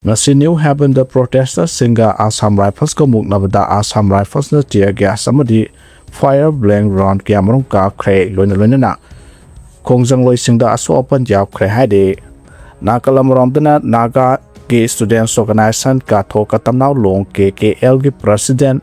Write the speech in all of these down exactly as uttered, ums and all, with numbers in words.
ꯉꯁꯤ New Haven ꯗ protester ꯁꯤꯡꯒ Assam Rifles ꯀ ꯃꯨꯛꯅꯕꯗ Assam Rifles ꯅ tear gas ꯑꯃꯗꯤ fire blank round ꯀꯌꯥꯃꯔꯨꯝ ꯀꯥꯞꯈ꯭ꯔꯦ꯫ ꯂꯣꯏꯅ ꯂꯣꯏꯅꯅ ꯈꯣꯡꯖꯪꯂꯣꯏꯁꯤꯡꯗ ꯑꯁꯣꯛ ꯑꯄꯟ ꯌꯥꯎꯈ꯭ꯔꯦ ꯍꯥꯏꯔꯤ꯫ ꯅꯥꯀꯜ ꯑꯃꯔꯣꯝꯗꯅ Naga ꯒꯤ Students Organisation ꯀꯥꯊꯣꯛ ꯀꯇꯝꯅꯥꯎ ꯂꯣꯡ, K K L ꯒꯤ President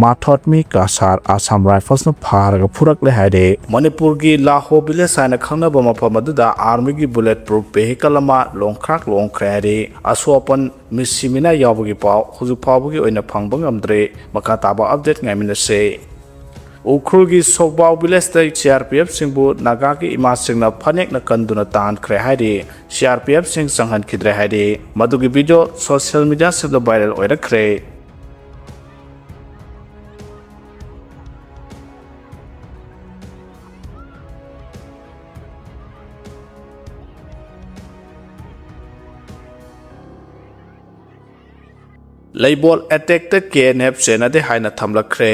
ꯃꯥꯊꯣꯠꯃꯤ ꯀꯁꯥꯔ Assam Rifles ꯅ ꯐꯥꯔꯒ ꯐꯨꯔꯛꯂꯦ ꯍꯥꯏꯔꯤ꯫ ꯃꯅꯤꯄꯨꯔꯒꯤ ꯂꯥꯍꯣ village ꯍꯥꯏꯅ ꯈꯪꯅꯕ ꯃꯐꯝ ꯑꯗꯨꯗ army ꯒꯤ bullet proof vehicle ꯑꯃ ꯂꯣꯡꯈ꯭ꯔꯥꯛ ꯂꯣꯡꯈ꯭ꯔꯦ ꯍꯥꯏꯔꯤ꯫ ꯑꯁꯣꯛ ꯑꯄꯟ, ꯃꯤꯁꯤ ꯃꯤꯅꯥ ꯌꯥꯎꯕꯒꯤ ꯄꯥꯎ ꯍꯧꯖꯤꯛ ꯐꯥꯎꯕꯒꯤ ꯑꯣꯏꯅ ꯐꯪꯕ ꯉꯝꯗ꯭ꯔꯤ꯫ ꯃꯈꯥ ꯇꯥꯕ update ꯉꯥꯏꯃꯤꯟꯅꯁꯦ꯫ ꯎꯈ꯭ꯔꯨꯜꯒꯤ ꯁꯣꯛꯕꯥꯎ village ꯇ C R P F ꯁꯤꯡꯕꯨ Naga ꯒꯤ ꯏꯃꯥꯁꯤꯡꯅ ꯐꯅꯦꯛꯅ ꯀꯟꯗꯨꯅ ꯇꯥꯟꯈ꯭ꯔꯦ ꯍꯥꯏꯔꯤ꯫ C R P F ꯁꯤꯡ ꯆꯪꯍꯟꯈꯤꯗ꯭ꯔꯦ ꯍꯥꯏꯔꯤ꯫ ꯃꯗꯨꯒꯤ video social media ꯁꯤꯡꯗ viral ꯑꯣꯏꯔꯛꯈ꯭ꯔꯦ꯫ ꯂꯩꯕꯣꯜ attack ꯇ K N F ꯆꯦꯟꯅꯗꯦ ꯍꯥꯏꯅ ꯊꯝꯂꯛꯈ꯭ꯔꯦ꯫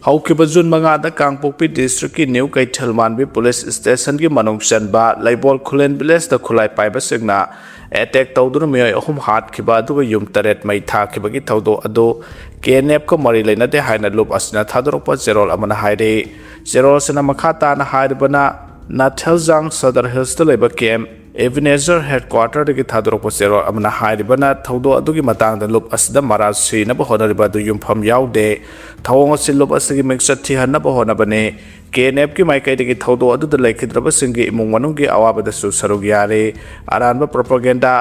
ꯍꯧꯈꯤꯕ June ꯃꯉꯥꯗ ꯀꯥꯡꯄꯣꯛꯄꯤ district ꯀꯤ New ꯀꯩꯊꯦꯜꯃꯥꯟꯕꯤ police station ꯒꯤ ꯃꯅꯨꯡ ꯆꯟꯕ ꯂꯩꯕꯣꯜ ꯈꯨꯂꯦꯟ village ꯇ ꯈꯨꯠꯂꯥꯏ ꯄꯥꯏꯕꯁꯤꯡꯅ attack ꯇꯧꯗꯨꯅ ꯃꯤꯑꯣꯏ ꯑꯍꯨꯝ ꯍꯥꯠꯈꯤꯕ ꯑꯗꯨꯒ ꯌꯨꯝ ꯇꯔꯦꯠ ꯃꯩ ꯊꯥꯈꯤꯕꯒꯤ ꯊꯧꯗꯣꯛ ꯑꯗꯨ K N F ꯀ ꯃꯔꯤ ꯂꯩꯅꯗꯦ ꯍꯥꯏꯅ ꯂꯨꯞ ꯑꯁꯤꯅ ꯊꯥꯗꯣꯔꯛꯄ ꯆꯦꯔꯣꯜ ꯑꯃꯅ ꯍꯥꯏꯔꯤ꯫ ꯆꯦꯔꯣꯜ ꯑꯁꯤꯅ ꯃꯈꯥ ꯇꯥꯅ ꯍꯥꯏꯔꯤꯕꯅ, ꯅꯥꯊꯦꯜꯖꯥꯡ ꯁꯗꯔ hills ꯇ ꯂꯩꯕ camp Ebenezer headquarter ꯗꯒꯤ ꯊꯥꯗꯣꯔꯛꯄ ꯆꯦꯔꯣꯜ ꯑꯃꯅ ꯍꯥꯏꯔꯤꯕꯅ, ꯊꯧꯗꯣꯛ ꯑꯗꯨꯒꯤ ꯃꯇꯥꯡꯗ ꯂꯨꯞ ꯑꯁꯤꯗ ꯃꯔꯥꯜ ꯁꯤꯅꯕ ꯍꯣꯠꯅꯔꯤꯕ ꯑꯗꯨ ꯌꯨꯝꯐꯝ ꯌꯥꯎꯗꯦ꯫ ꯊꯧꯑꯣꯡ ꯑꯁꯤ ꯂꯨꯞ ꯑꯁꯤꯒꯤ ꯃꯤꯡꯆꯠ ꯊꯤꯍꯟꯅꯕ ꯍꯣꯠꯅꯕꯅꯤ꯫ K N F ꯀꯤ ꯃꯥꯏꯀꯩꯗꯒꯤ ꯊꯧꯗꯣꯛ ꯑꯗꯨꯗ ꯂꯩꯈꯤꯗ꯭ꯔꯕꯁꯤꯡꯒꯤ ꯏꯃꯨꯡ ꯃꯅꯨꯡꯒꯤ ꯑꯋꯥꯕꯗꯁꯨ ꯁꯔꯨꯛ ꯌꯥꯔꯤ꯫ ꯑꯔꯥꯟꯕ propaganda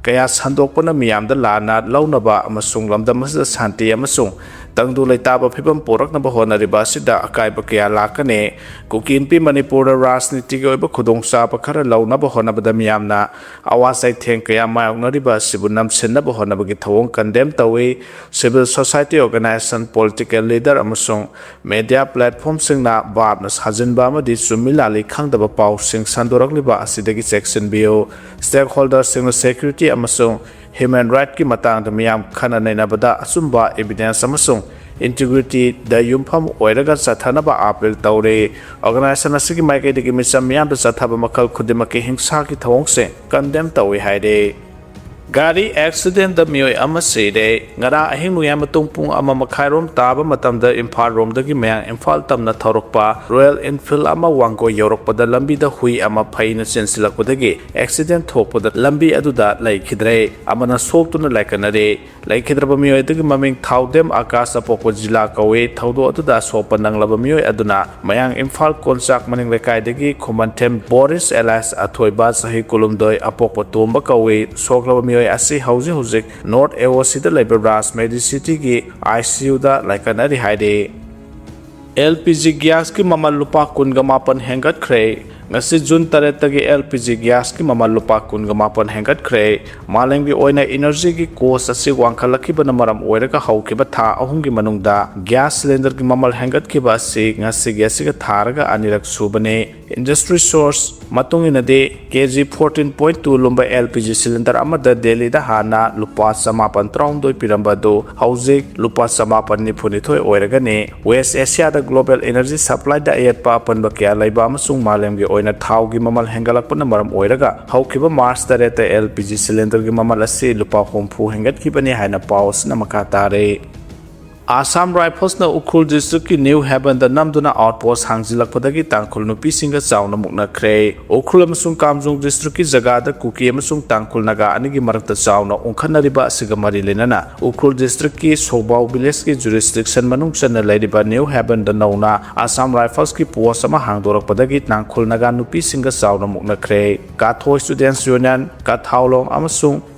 ꯀꯌꯥ ꯁꯟꯗꯣꯛꯄꯅ ꯃꯤꯌꯥꯝꯗ ꯂꯥꯟꯅ ꯂꯧꯅꯕ ꯑꯃꯁꯨꯡ ꯂꯝꯗꯝ ꯑꯁꯤꯗ ꯁꯥꯟꯇꯤ ꯑꯃꯁꯨꯡ ꯇꯪꯗꯨ ꯂꯩꯇꯥꯕ ꯐꯤꯕꯝ ꯄꯨꯔꯛꯅꯕ ꯍꯣꯠꯅꯔꯤꯕ ꯑꯁꯤꯗ ꯑꯀꯥꯏꯕ ꯀꯌꯥ ꯂꯥꯛꯀꯅꯤ꯫ ꯀꯨꯀꯤ ꯅꯨꯄꯤ ꯃꯅꯤꯄꯨꯔꯗ ꯔꯥꯖꯅꯤꯇꯤꯒꯤ ꯑꯣꯏꯕ ꯈꯨꯗꯣꯡꯆꯥꯕ ꯈꯔ ꯂꯧꯅꯕ ꯍꯣꯠꯅꯕꯗ ꯃꯤꯌꯥꯝꯅ ꯑꯋꯥ ꯆꯩꯊꯦꯡ ꯀꯌꯥ ꯃꯥꯌꯣꯛꯅꯔꯤꯕ ꯑꯁꯤꯕꯨ ꯅꯝꯁꯤꯟꯅꯕ ꯍꯣꯠꯅꯕꯒꯤ ꯊꯧꯑꯣꯡ condemn ꯇꯧꯏ꯫ Civil society organisation, political leader ꯑꯃꯁꯨꯡ media platform ꯁꯤꯡꯅ ꯚꯥꯞꯅ ꯁꯥꯖꯤꯟꯕ ꯑꯃꯗꯤ ꯆꯨꯝꯃꯤ ꯂꯥꯜꯂꯤ ꯈꯪꯗꯕ ꯄꯥꯎꯁꯤꯡ ꯁꯟꯗꯣꯔꯛꯂꯤꯕ ꯑꯁꯤꯗꯒꯤ ꯆꯦꯛꯁꯤꯟꯕꯤꯌꯨ꯫ Stakeholder ꯁꯤꯡꯅ security ꯑꯃꯁꯨꯡ human right ꯀꯤ ꯃꯇꯥꯡꯗ ꯃꯤꯌꯥꯝ ꯈꯟꯅ ꯅꯩꯅꯕꯗ ꯑꯆꯨꯝꯕ evidence ꯑꯃꯁꯨꯡ integrity ꯗ ꯌꯨꯝꯐꯝ ꯑꯣꯏꯔꯒ ꯆꯠꯊꯅꯕ appeal ꯇꯧꯔꯤ꯫ Organisation ꯑꯁꯤꯒꯤ ꯃꯥꯏꯀꯩꯗꯒꯤ ꯃꯤꯆꯝ ꯃꯤꯌꯥꯝꯗ ꯆꯠꯊꯕ ꯃꯈꯜ ꯈꯨꯗꯤꯡꯃꯛꯀꯤ ꯍꯤꯡꯁꯥꯒꯤ ꯊꯧꯑꯣꯡꯁꯤꯡ condemn ꯇꯧꯏ ꯍꯥꯏꯔꯤ꯫ ꯒꯥꯔꯤ ꯑꯦꯛꯁꯤꯗꯦꯟꯗ ꯃꯤꯑꯣꯏ ꯑꯃ ꯁꯤꯔꯦ꯫ ꯉꯔꯥꯡ ꯑꯍꯤꯡ ꯅꯣꯡꯌꯥꯏ ꯃꯇꯨꯡ ꯄꯨꯡ ꯑꯃ ꯃꯈꯥꯏꯔꯣꯝ ꯇꯥꯕ ꯃꯇꯝꯗ ꯏꯝꯐꯥꯜ ꯔꯣꯝꯗꯒꯤ ꯃꯌꯥꯡ ꯏꯝꯐꯥꯜ ꯇꯝꯅ ꯊꯧꯔꯛꯄ ꯔꯣꯌꯦꯜ ꯏꯟꯐꯤꯜꯗ ꯑꯃ ꯋꯥꯡꯒꯣꯏ ꯌꯧꯔꯛꯄꯗ ꯂꯝꯕꯤꯗ ꯍꯨꯏ ꯑꯃ ꯐꯩꯅ ꯆꯦꯟꯁꯤꯜꯂꯛꯄꯗꯒꯤ ꯑꯦꯛꯁꯤꯗꯦꯟ ꯊꯣꯛꯄꯗ ꯂꯝꯕꯤ ꯑꯗꯨꯗ ꯂꯩꯈꯤꯗ꯭ꯔꯦ꯫ ꯑꯃꯅ ꯁꯣꯛꯇꯨꯅ ꯂꯥꯏꯀꯠꯅꯔꯦ꯫ ꯂꯩꯈꯤꯗ꯭ꯔꯕ ꯃꯤꯑꯣꯏ ꯑꯗꯨꯒꯤ ꯃꯃꯤꯡ ꯊꯥꯎꯗꯦꯝ ꯑꯀꯥꯁ, ꯑꯄꯣꯛꯄ ꯖꯤꯂꯥ ꯀꯧꯏ꯫ ꯊꯧꯗꯣꯛ ꯑꯗꯨꯗ ꯑꯁꯣꯛꯄ ꯅꯪꯂꯕ ꯃꯤꯑꯣꯏ ꯑꯗꯨꯅ ꯃꯌꯥꯡ ꯏꯝꯐꯥꯜ ꯀꯣꯟꯆꯥꯛ ꯃꯅꯤꯡ ꯂꯩꯀꯥꯏꯗꯒꯤ ꯈꯨꯃꯟꯊꯦꯝ ꯕꯣꯔꯤꯁ ꯑꯦꯂꯥꯏꯁ ꯑꯊꯣꯏꯕ, ꯆꯍꯤ ꯀꯨꯟꯍꯨꯝꯗꯣꯏ, ꯑꯄꯣꯛꯄ ꯇꯣꯝꯕ ꯀꯧꯏ꯫ ꯁꯣꯛꯂꯕ ꯃꯤꯑꯣꯏ ꯑꯁꯤ ꯍꯧꯖꯤꯛ ꯍꯧꯖꯤꯛ ꯅꯣꯔꯠ ꯑꯦ ꯑꯣ ꯁꯤꯗ ꯂꯩꯕ ꯔꯥꯖ ꯃꯦꯗꯤꯁꯤꯇꯤꯒꯤ ꯑꯥꯏ ꯁꯤ ꯌꯨꯗ ꯂꯥꯏꯀꯠꯅꯔꯤ ꯍꯥꯏꯔꯤ꯫ ꯑꯦꯜ ꯄꯤ ꯖꯤ ꯒ꯭ꯌꯥꯁꯀꯤ ꯃꯃꯜ ꯂꯨꯄꯥ ꯀꯨꯟꯒ ꯃꯥꯄꯟ ꯍꯦꯟꯒꯠꯈ꯭ꯔꯦ꯫ ꯉꯁꯤ ꯖꯨꯟ ꯇꯔꯦꯠꯇꯒꯤ ꯑꯦꯜ ꯄꯤ ꯖꯤ ꯒ꯭ꯌꯥꯁꯀꯤ ꯃꯃꯜ ꯂꯨꯄꯥ ꯀꯨꯟꯒ ꯃꯥꯄꯟ ꯍꯦꯟꯒꯠꯈ꯭ꯔꯦ꯫ ꯃꯥꯂꯦꯝꯒꯤ ꯑꯣꯏꯅ ꯏꯅꯔꯖꯤꯒꯤ ꯀꯣꯁ ꯑꯁꯤ ꯋꯥꯡꯈꯠꯂꯛꯈꯤꯕꯅ ꯃꯔꯝ ꯑꯣꯏꯔꯒ ꯍꯧꯈꯤꯕ ꯊꯥ ꯑꯍꯨꯝꯒꯤ ꯃꯅꯨꯡꯗ ꯒ꯭ꯌꯥꯁ ꯁꯤꯂꯤꯟꯗꯔꯒꯤ ꯃꯃꯜ ꯍꯦꯟꯒꯠꯈꯤꯕ ꯑꯁꯤ ꯉꯁꯤꯒꯤ ꯑꯁꯤꯒ ꯊꯥꯔꯒ ꯑꯅꯤꯔꯛ ꯁꯨꯕꯅꯤ꯫ ꯏꯟꯗꯁꯇ꯭ꯔꯤ ꯁꯣꯔꯁ ꯃꯇꯨꯡ ꯏꯟꯅꯗꯤ, ꯀꯦ ꯖꯤ ꯐꯣꯔꯇꯤꯟ ꯄꯣꯏꯟ ꯇꯨ ꯂꯨꯝꯕ ꯑꯦꯜ ꯄꯤ ꯖꯤ ꯁꯤꯂꯤꯟꯗꯔ ꯑꯃꯗ ꯗꯦꯜꯂꯤꯗ ꯍꯥꯟꯅ ꯂꯨꯄꯥ ꯆꯃꯥꯄꯟ ꯇꯔꯥꯍꯨꯝꯗꯣꯏ ꯄꯤꯔꯝꯕ ꯑꯗꯨ ꯍꯧꯖꯤꯛ ꯂꯨꯄꯥ ꯆꯃꯥꯄꯟ ꯅꯤꯐꯨꯅꯤꯊꯣꯏ ꯑꯣꯏꯔꯒꯅꯤ꯫ ꯋꯦꯁ ꯑꯦꯁꯤꯌꯥꯗ ꯒ꯭ꯂꯣꯕꯦꯜ ꯏꯅꯔꯖꯤ ꯁꯄ꯭ꯂꯥꯏꯗ ꯑꯌꯦꯠꯄ ꯑꯄꯟꯕ ꯀꯌꯥ ꯂꯩꯕ ꯑꯃꯁꯨꯡ ꯃꯥꯂꯦꯝꯒꯤ ꯑꯣꯏꯅ ꯊꯥꯎꯒꯤ ꯃꯃꯜ ꯍꯦꯟꯒꯠꯂꯛꯄꯅ ꯃꯔꯝ ꯑꯣꯏꯔꯒ ꯍꯧꯈꯤꯕ ꯃꯥꯔꯆ ꯇꯔꯦꯠꯇ ꯑꯦꯜ ꯄꯤ ꯖꯤ ꯁꯤꯂꯤꯟꯗꯔꯒꯤ ꯃꯃꯜ ꯑꯁꯤ ꯂꯨꯄꯥ ꯍꯨꯝꯐꯨ ꯍꯦꯟꯒꯠꯈꯤꯕꯅꯤ ꯍꯥꯏꯅ ꯄꯥꯎ ꯑꯁꯤꯅ ꯃꯈꯥ ꯇꯥꯔꯦ꯫ ꯑꯁꯥꯝ ꯔꯥꯏꯐꯜꯁꯅ ꯎꯈ꯭ꯔꯨꯜ ꯗꯤꯁꯇ꯭ꯔꯤꯛꯀꯤ ꯅ꯭ꯌꯨ ꯍꯦꯕꯟꯗ ꯅꯝꯗꯨꯅ ꯑꯥꯎꯠꯄꯣꯁ ꯍꯥꯡꯖꯤꯜꯂꯛꯄꯗꯒꯤ ꯇꯥꯡꯈꯨꯜ ꯅꯨꯄꯤꯁꯤꯡꯒ ꯆꯥꯎꯅ ꯃꯨꯛꯅꯈ꯭ꯔꯦ꯫ ꯎꯈ꯭ꯔꯨꯜ ꯑꯃꯁꯨꯡ ꯀꯥꯝꯖꯣꯡ ꯗꯤꯁꯇ꯭ꯔꯤꯛꯀꯤ ꯖꯒꯥꯗ ꯀꯨꯀꯤ ꯑꯃꯁꯨꯡ ꯇꯥꯡꯈꯨꯜ ꯅꯥꯒꯥ ꯑꯅꯤꯒꯤ ꯃꯔꯛꯇ ꯆꯥꯎꯅ ꯑꯣꯟꯈꯠꯅꯔꯤꯕ ꯑꯁꯤꯒ ꯃꯔꯤ ꯂꯩꯅꯅ ꯎꯈ꯭ꯔꯨꯜ ꯗꯤꯁꯇ꯭ꯔꯤꯛꯀꯤ ꯁꯣꯕꯥꯎ ꯚꯤꯂꯦꯖꯀꯤ ꯖꯨꯔꯤꯁꯗꯤꯛꯁꯟ ꯃꯅꯨꯡ ꯆꯟꯅ ꯂꯩꯔꯤꯕ ꯅ꯭ꯌꯨ ꯍꯦꯕꯟꯗ ꯅꯧꯅ ꯑꯁꯥꯝ ꯔꯥꯏꯐꯜꯁꯀꯤ ꯄꯣꯁ ꯑꯃ ꯍꯥꯡꯗꯣꯔꯛꯄꯗꯒꯤ ꯇꯥꯡꯈꯨꯜ ꯅꯥꯒꯥ ꯅꯨꯄꯤꯁꯤꯡꯒ ꯆꯥꯎꯅ ꯃꯨꯛꯅꯈ꯭ꯔꯦ꯫ ꯀꯥꯊꯣ ꯁ꯭ꯇꯨꯗꯦꯟꯠꯁ ꯌꯨꯅꯤꯌꯟ,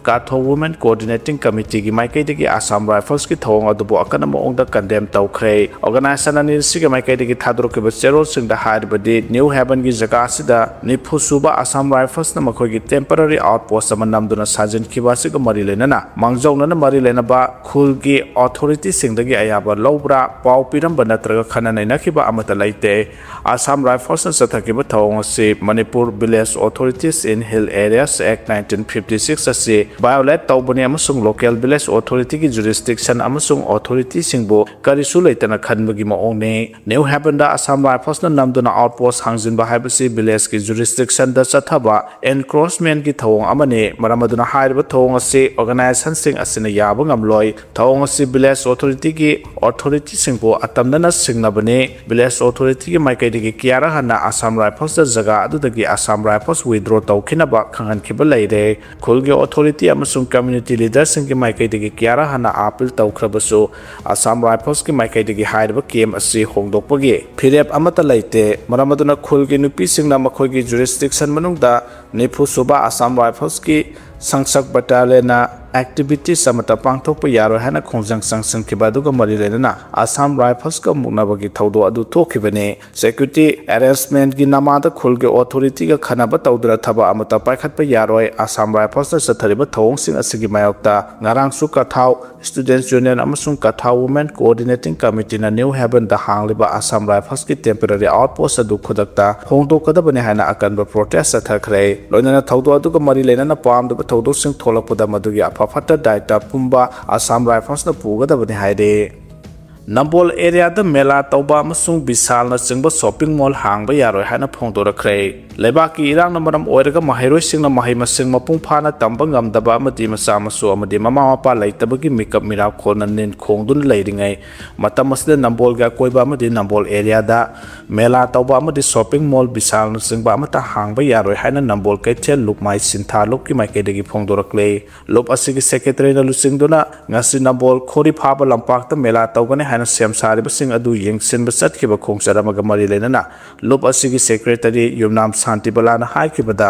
ꯀꯥꯊꯣ ꯋꯨꯃꯦꯟ ꯀꯣꯑꯣꯔꯗꯤꯅꯦꯇꯤꯡ ꯀꯃꯤꯇꯤꯒꯤ ꯃꯥꯏꯀꯩꯗꯒꯤ ꯑꯁꯥꯝ ꯔꯥꯏꯐꯜꯁꯀꯤ ꯊꯧꯑꯣꯡ ꯑꯗꯨꯕꯨ ꯑꯀꯟꯕ ꯃꯑꯣꯡꯗ ꯀꯟꯗꯦꯝ ꯇꯧꯈ꯭ꯔꯦ꯫ ꯑꯣꯔꯒꯅꯥꯏꯖꯦꯁꯟ ꯑꯅꯤ ꯑꯁꯤꯒꯤ ꯃꯥꯏꯀꯩꯗꯒꯤ ꯊꯥꯗꯣꯔꯛꯈꯤꯕ ꯆꯦꯔꯣꯜꯁꯤꯡꯗ ꯍꯥꯏꯔꯕꯗꯤ, ꯅ꯭ꯌꯨ ꯍꯦꯕꯟꯒꯤ ꯖꯒꯥ ꯑꯁꯤꯗ ꯅꯤꯐꯨ ꯁꯨꯕ ꯑꯁꯥꯝ ꯔꯥꯏꯐꯜꯁꯅ ꯃꯈꯣꯏꯒꯤ ꯇꯦꯝꯄꯔꯔꯤ ꯑꯥꯎꯠꯄꯣꯁ ꯑꯃ ꯅꯝꯗꯨꯅ ꯁꯥꯖꯤꯟꯈꯤꯕ ꯑꯁꯤꯒ ꯃꯔꯤ ꯂꯩꯅꯅ ꯃꯥꯡꯖꯧꯅꯅ ꯃꯔꯤ ꯂꯩꯅꯕ ꯈꯨꯜꯒꯤ ꯑꯣꯊꯣꯔꯤꯇꯤꯁꯤꯡꯗꯒꯤ ꯑꯌꯥꯕ ꯂꯧꯕ꯭ꯔꯥ, ꯄꯥꯎ ꯄꯤꯔꯝꯕ ꯅꯠꯇ꯭ꯔꯒ ꯈꯟꯅ ꯅꯩꯅꯈꯤꯕ ꯑꯃꯠꯇ ꯂꯩꯇꯦ꯫ ꯑꯁꯥꯝ ꯔꯥꯏꯐꯜꯁꯅ ꯆꯠꯊꯈꯤꯕ ꯊꯧꯑꯣꯡ ꯑꯁꯤ Manipur Village Authorities in Hill Areas Act nineteen fifty six ꯑꯁꯤ violate ꯇꯧꯕꯅꯤ ꯑꯃꯁꯨꯡ local village authority ꯒꯤ jurisdiction ꯑꯃꯁꯨꯡ authority ꯁꯤꯡꯕꯨ ꯀꯔꯤꯁꯨ ꯂꯩꯇꯅ ꯈꯟꯕꯒꯤ ꯃꯑꯣꯡꯅꯤ꯫ New Haven ꯗ Assam Rifles ꯅ ꯅꯝꯗꯨꯅ outpost ꯍꯥꯡꯖꯤꯟꯕ ꯍꯥꯏꯕꯁꯤ village ꯀꯤ jurisdiction ꯗ ꯆꯠꯊꯕ encroachment ꯀꯤ ꯊꯧꯑꯣꯡ ꯑꯃꯅꯤ꯫ ꯃꯔꯝ ꯑꯗꯨꯅ ꯍꯥꯏꯔꯤꯕ ꯊꯧꯑꯣꯡ ꯑꯁꯤ organization ꯁꯤꯡ ꯑꯁꯤꯅ ꯌꯥꯕ ꯉꯝꯂꯣꯏ꯫ ꯊꯧꯑꯣꯡ ꯑꯁꯤ village authority ꯒꯤ authority ꯁꯤꯡꯕꯨ ꯑꯇꯝꯅꯅ ꯁꯤꯡꯅꯕꯅꯤ꯫ Village authority ꯒꯤ ꯃꯥꯏꯀꯩꯗꯒꯤ ꯀꯌꯥꯔꯛ ꯍꯟꯅ Assam Rifles ꯇ ꯖꯒꯥ ꯑꯗꯨꯗꯒꯤ Assam Rifles withdraw ꯇꯧꯈꯤꯅꯕ ꯈꯪꯍꯟꯈꯤꯕ ꯂꯩꯔꯦ꯫ ꯈꯨꯜꯒꯤ authority ꯑꯃꯁꯨꯡ community leader ꯁꯤꯡꯒꯤ ꯃꯥꯏꯀꯩꯗꯒꯤ ꯀꯌꯥꯔꯛ ꯍꯟꯅ appeal ꯇꯧꯈ꯭ꯔꯕꯁꯨ, Assam Rifles ꯀꯤ ꯃꯥꯏꯀꯩꯗꯒꯤ ꯍꯥꯏꯔꯤꯕ camp ꯑꯁꯤ ꯍꯣꯡꯗꯣꯛꯄꯒꯤ ꯐꯤꯔꯦꯞ ꯑꯃꯠꯇ ꯂꯩꯇꯦ꯫ ꯃꯔꯝ ꯑꯗꯨꯅ ꯈꯨꯜꯒꯤ ꯅꯨꯄꯤꯁꯤꯡꯅ ꯃꯈꯣꯏꯒꯤ jurisdiction ꯃꯅꯨꯡꯗ ꯅꯤꯐꯨ ꯁꯨꯕ Assam Rifles ꯀꯤ ꯁꯪꯁꯛ battalion ꯅ activities ꯑꯃꯠꯇ ꯄꯥꯡꯊꯣꯛꯄ ꯌꯥꯔꯣꯏ ꯍꯥꯏꯅ ꯈꯣꯡꯖꯪ ꯆꯪꯁꯤꯟꯈꯤꯕ ꯑꯗꯨꯒ ꯃꯔꯤ ꯂꯩꯅꯅ Assam Rifles ꯀ ꯃꯨꯛꯅꯕꯒꯤ ꯊꯧꯗꯣꯛ ꯑꯗꯨ ꯊꯣꯛꯈꯤꯕꯅꯤ꯫ Security arrangement ꯀꯤ ꯅꯃꯥꯗ ꯈꯨꯜꯒꯤ authority ꯒ ꯈꯟꯅꯕ ꯇꯧꯗꯨꯅ ꯊꯕꯛ ꯑꯃꯠꯇ ꯄꯥꯏꯈꯠꯄ ꯌꯥꯔꯣꯏ꯫ Assam Rifles ꯅ ꯆꯠꯊꯔꯤꯕ ꯊꯧꯑꯣꯡꯁꯤꯡ ꯑꯁꯤꯒꯤ ꯃꯥꯌꯣꯛꯇ ꯉꯔꯥꯡꯁꯨ ꯀꯊꯥꯎ Students Union ꯑꯃꯁꯨꯡ ꯀꯊꯥꯎ Women Coordinating Committee ꯅ New Haven ꯗ ꯍꯥꯡꯂꯤꯕ Assam Rifles ꯀꯤ temporary outpost ꯑꯗꯨ ꯈꯨꯗꯛꯇ ꯍꯣꯡꯗꯣꯛꯀꯗꯕꯅꯤ ꯍꯥꯏꯅ ꯑꯀꯟꯕ protest ꯆꯠꯊꯈ꯭ꯔꯦ꯫ ꯂꯣꯏꯅꯅ ꯊꯧꯗꯣꯛ ꯑꯗꯨꯒ ꯃꯔꯤ ꯂꯩꯅꯅ ꯄꯥꯝꯗꯕ ꯊꯧꯗꯣꯛꯁꯤꯡ ꯊꯣꯛꯂꯛꯄꯗ ꯃꯗꯨꯒꯤ ꯑꯐ ꯐꯠꯇ ꯗꯥꯏꯇ ꯄꯨꯝꯕ Assam Rifles ꯅ ꯄꯨꯒꯗꯕꯅꯤ ꯍꯥꯏꯔꯤ꯫ ꯅꯝꯕꯣꯜ area ꯗ ꯃꯦꯂꯥ ꯇꯧꯕ ꯑꯃꯁꯨꯡ ꯕꯤꯁꯥꯜꯅꯆꯤꯡꯕ shopping mall ꯍꯥꯡꯕ ꯌꯥꯔꯣꯏ ꯍꯥꯏꯅ ꯐꯣꯡꯗꯣꯔꯛꯈ꯭ꯔꯦ꯫ ꯂꯩꯕꯥꯛꯀꯤ ꯏꯔꯥꯡꯅ ꯃꯔꯝ ꯑꯣꯏꯔꯒ ꯃꯍꯩꯔꯣꯏꯁꯤꯡꯅ ꯃꯍꯩ ꯃꯁꯤꯡ ꯃꯄꯨꯡ ꯐꯥꯅ ꯇꯝꯕ ꯉꯝꯗꯕ ꯑꯃꯗꯤ ꯃꯆꯥ ꯃꯁꯨ ꯑꯃꯗꯤ ꯃꯃꯥ ꯃꯄꯥ ꯂꯩꯇꯕꯒꯤ ꯃꯤꯀꯞ ꯃꯤꯔꯥꯎꯈꯣꯜꯅ ꯅꯤꯟ ꯈꯣꯡꯗꯨꯅ ꯂꯩꯔꯤꯉꯩ ꯃꯇꯝ ꯑꯁꯤꯗ ꯅꯝꯕꯣꯜꯒꯤ ꯑꯀꯣꯏꯕ ꯑꯃꯗꯤ ꯅꯝꯕꯣꯜ area ꯗ ꯃꯦꯂꯥ ꯇꯧꯕ ꯑꯃꯗꯤ shopping mall ꯕꯤꯁꯥꯜꯅꯆꯤꯡꯕ ꯑꯃꯠꯇ ꯍꯥꯡꯕ ꯌꯥꯔꯣꯏ ꯍꯥꯏꯅ ꯅꯝꯕꯣꯜ ꯀꯩꯊꯦꯜ ꯂꯨꯞꯃꯥꯏ ꯁꯤꯟꯊꯥ ꯂꯨꯞꯀꯤ ꯃꯥꯏꯀꯩꯗꯒꯤ ꯐꯣꯡꯗꯣꯔꯛꯂꯦ꯫ ꯂꯨꯞ ꯑꯁꯤꯒꯤ secretary ꯅ ꯂꯨꯆꯤꯡꯗꯨꯅ ꯉꯁꯤ ꯅꯝꯕꯣꯜ ꯈꯣꯔꯤ ꯐꯥꯕ ꯂꯝꯄꯥꯛꯇ ꯃꯦꯂꯥ ꯇꯧꯒꯅꯤ ꯍꯥꯏꯅ ꯁꯦꯝ ꯁꯥꯔꯤꯕꯁꯤꯡ ꯑꯗꯨ ꯌꯦꯡꯁꯤꯟꯕ ꯆꯠꯈꯤꯕ ꯈꯣꯡꯆꯠ ꯑꯃꯒ ꯃꯔꯤ ꯂꯩꯅꯅ ꯂꯨꯞ ꯑꯁꯤꯒꯤ secretary ꯌꯨꯝꯅꯥꯝ ꯁꯥꯟꯇꯤꯕꯂꯥꯅ ꯍꯥꯏꯈꯤꯕꯗ,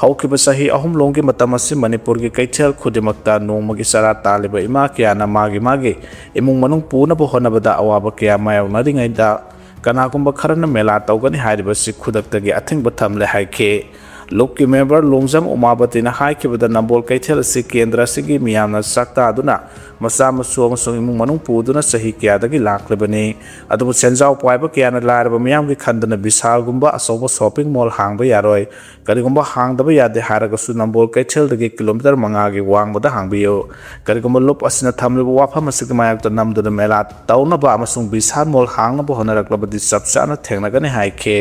ꯍꯧꯈꯤꯕ ꯆꯍꯤ ꯑꯍꯨꯝ ꯂꯣꯝꯒꯤ ꯃꯇꯝ ꯑꯁꯤ ꯃꯅꯤꯄꯨꯔꯒꯤ ꯀꯩꯊꯦꯜ ꯈꯨꯗꯤꯡꯃꯛꯇ ꯅꯣꯡꯃꯒꯤ ꯆꯔꯥ ꯇꯥꯜꯂꯤꯕ ꯏꯃꯥ ꯀꯌꯥꯅ ꯃꯥꯒꯤ ꯃꯥꯒꯤ ꯏꯃꯨꯡ ꯃꯅꯨꯡ ꯄꯨꯅꯕ ꯍꯣꯠꯅꯕꯗ ꯑꯋꯥꯕ ꯀꯌꯥ ꯃꯥꯌꯣꯛꯅꯔꯤꯉꯩꯗ, ꯀꯅꯥꯒꯨꯝꯕ ꯈꯔꯅ ꯃꯦꯂꯥ ꯇꯧꯒꯅꯤ ꯍꯥꯏꯔꯤꯕꯁꯤ ꯈꯨꯗꯛꯇꯒꯤ ꯑꯊꯤꯡꯕ ꯊꯝꯂꯦ ꯍꯥꯏꯈꯤ꯫ ꯂꯨꯞꯀꯤ ꯃꯦꯝꯕꯔ ꯂꯣꯡꯖꯝ ꯎꯃꯥꯕꯇꯤꯅ ꯍꯥꯏꯈꯤꯕꯗ, ꯅꯝꯕꯣꯜ ꯀꯩꯊꯦꯜ ꯑꯁꯤ ꯀꯦꯟꯗ꯭ꯔ ꯑꯁꯤꯒꯤ ꯃꯤꯌꯥꯝꯅ ꯆꯥꯛ ꯇꯥꯗꯨꯅ ꯃꯆꯥ ꯃꯁꯨ ꯑꯃꯁꯨꯡ ꯏꯃꯨꯡ ꯃꯅꯨꯡ ꯄꯨꯗꯨꯅ ꯆꯍꯤ ꯀꯌꯥꯗꯒꯤ ꯂꯥꯛꯂꯤꯕꯅꯤ꯫ ꯑꯗꯨꯕꯨ ꯁꯦꯟꯖꯥꯎ ꯄꯥꯏꯕ ꯀꯌꯥꯅ ꯂꯥꯏꯔꯕ ꯃꯤꯌꯥꯝꯒꯤ ꯈꯟꯗꯨꯅ ꯕꯤꯁꯥꯜꯒꯨꯝꯕ ꯑꯆꯧꯕ ꯁꯣꯞꯄꯤꯡ ꯃꯣꯜ ꯍꯥꯡꯕ ꯌꯥꯔꯣꯏ꯫ ꯀꯔꯤꯒꯨꯝꯕ ꯍꯥꯡꯗꯕ ꯌꯥꯗꯦ ꯍꯥꯏꯔꯒꯁꯨ ꯅꯝꯕꯣꯜ ꯀꯩꯊꯦꯜꯗꯒꯤ ꯀꯤꯂꯣꯃꯤꯇꯔ ꯃꯉꯥꯒꯤ ꯋꯥꯡꯃꯗ ꯍꯥꯡꯕꯤꯌꯨ꯫ ꯀꯔꯤꯒꯨꯝꯕ ꯂꯨꯞ ꯑꯁꯤꯅ ꯊꯝꯂꯤꯕ ꯋꯥꯐꯝ ꯑꯁꯤꯒꯤ ꯃꯥꯌꯣꯛꯇ ꯅꯝꯗꯨꯅ ꯃꯦꯂꯥ ꯇꯧꯅꯕ ꯑꯃꯁꯨꯡ ꯕꯤꯁꯥꯜ ꯃꯣꯜ ꯍꯥꯡꯅꯕ ꯍꯣꯠꯅꯔꯛꯂꯕꯗꯤ ꯆꯞ ꯆꯥꯅ ꯊꯦꯡꯅꯒꯅꯤ ꯍꯥꯏꯈꯤ꯫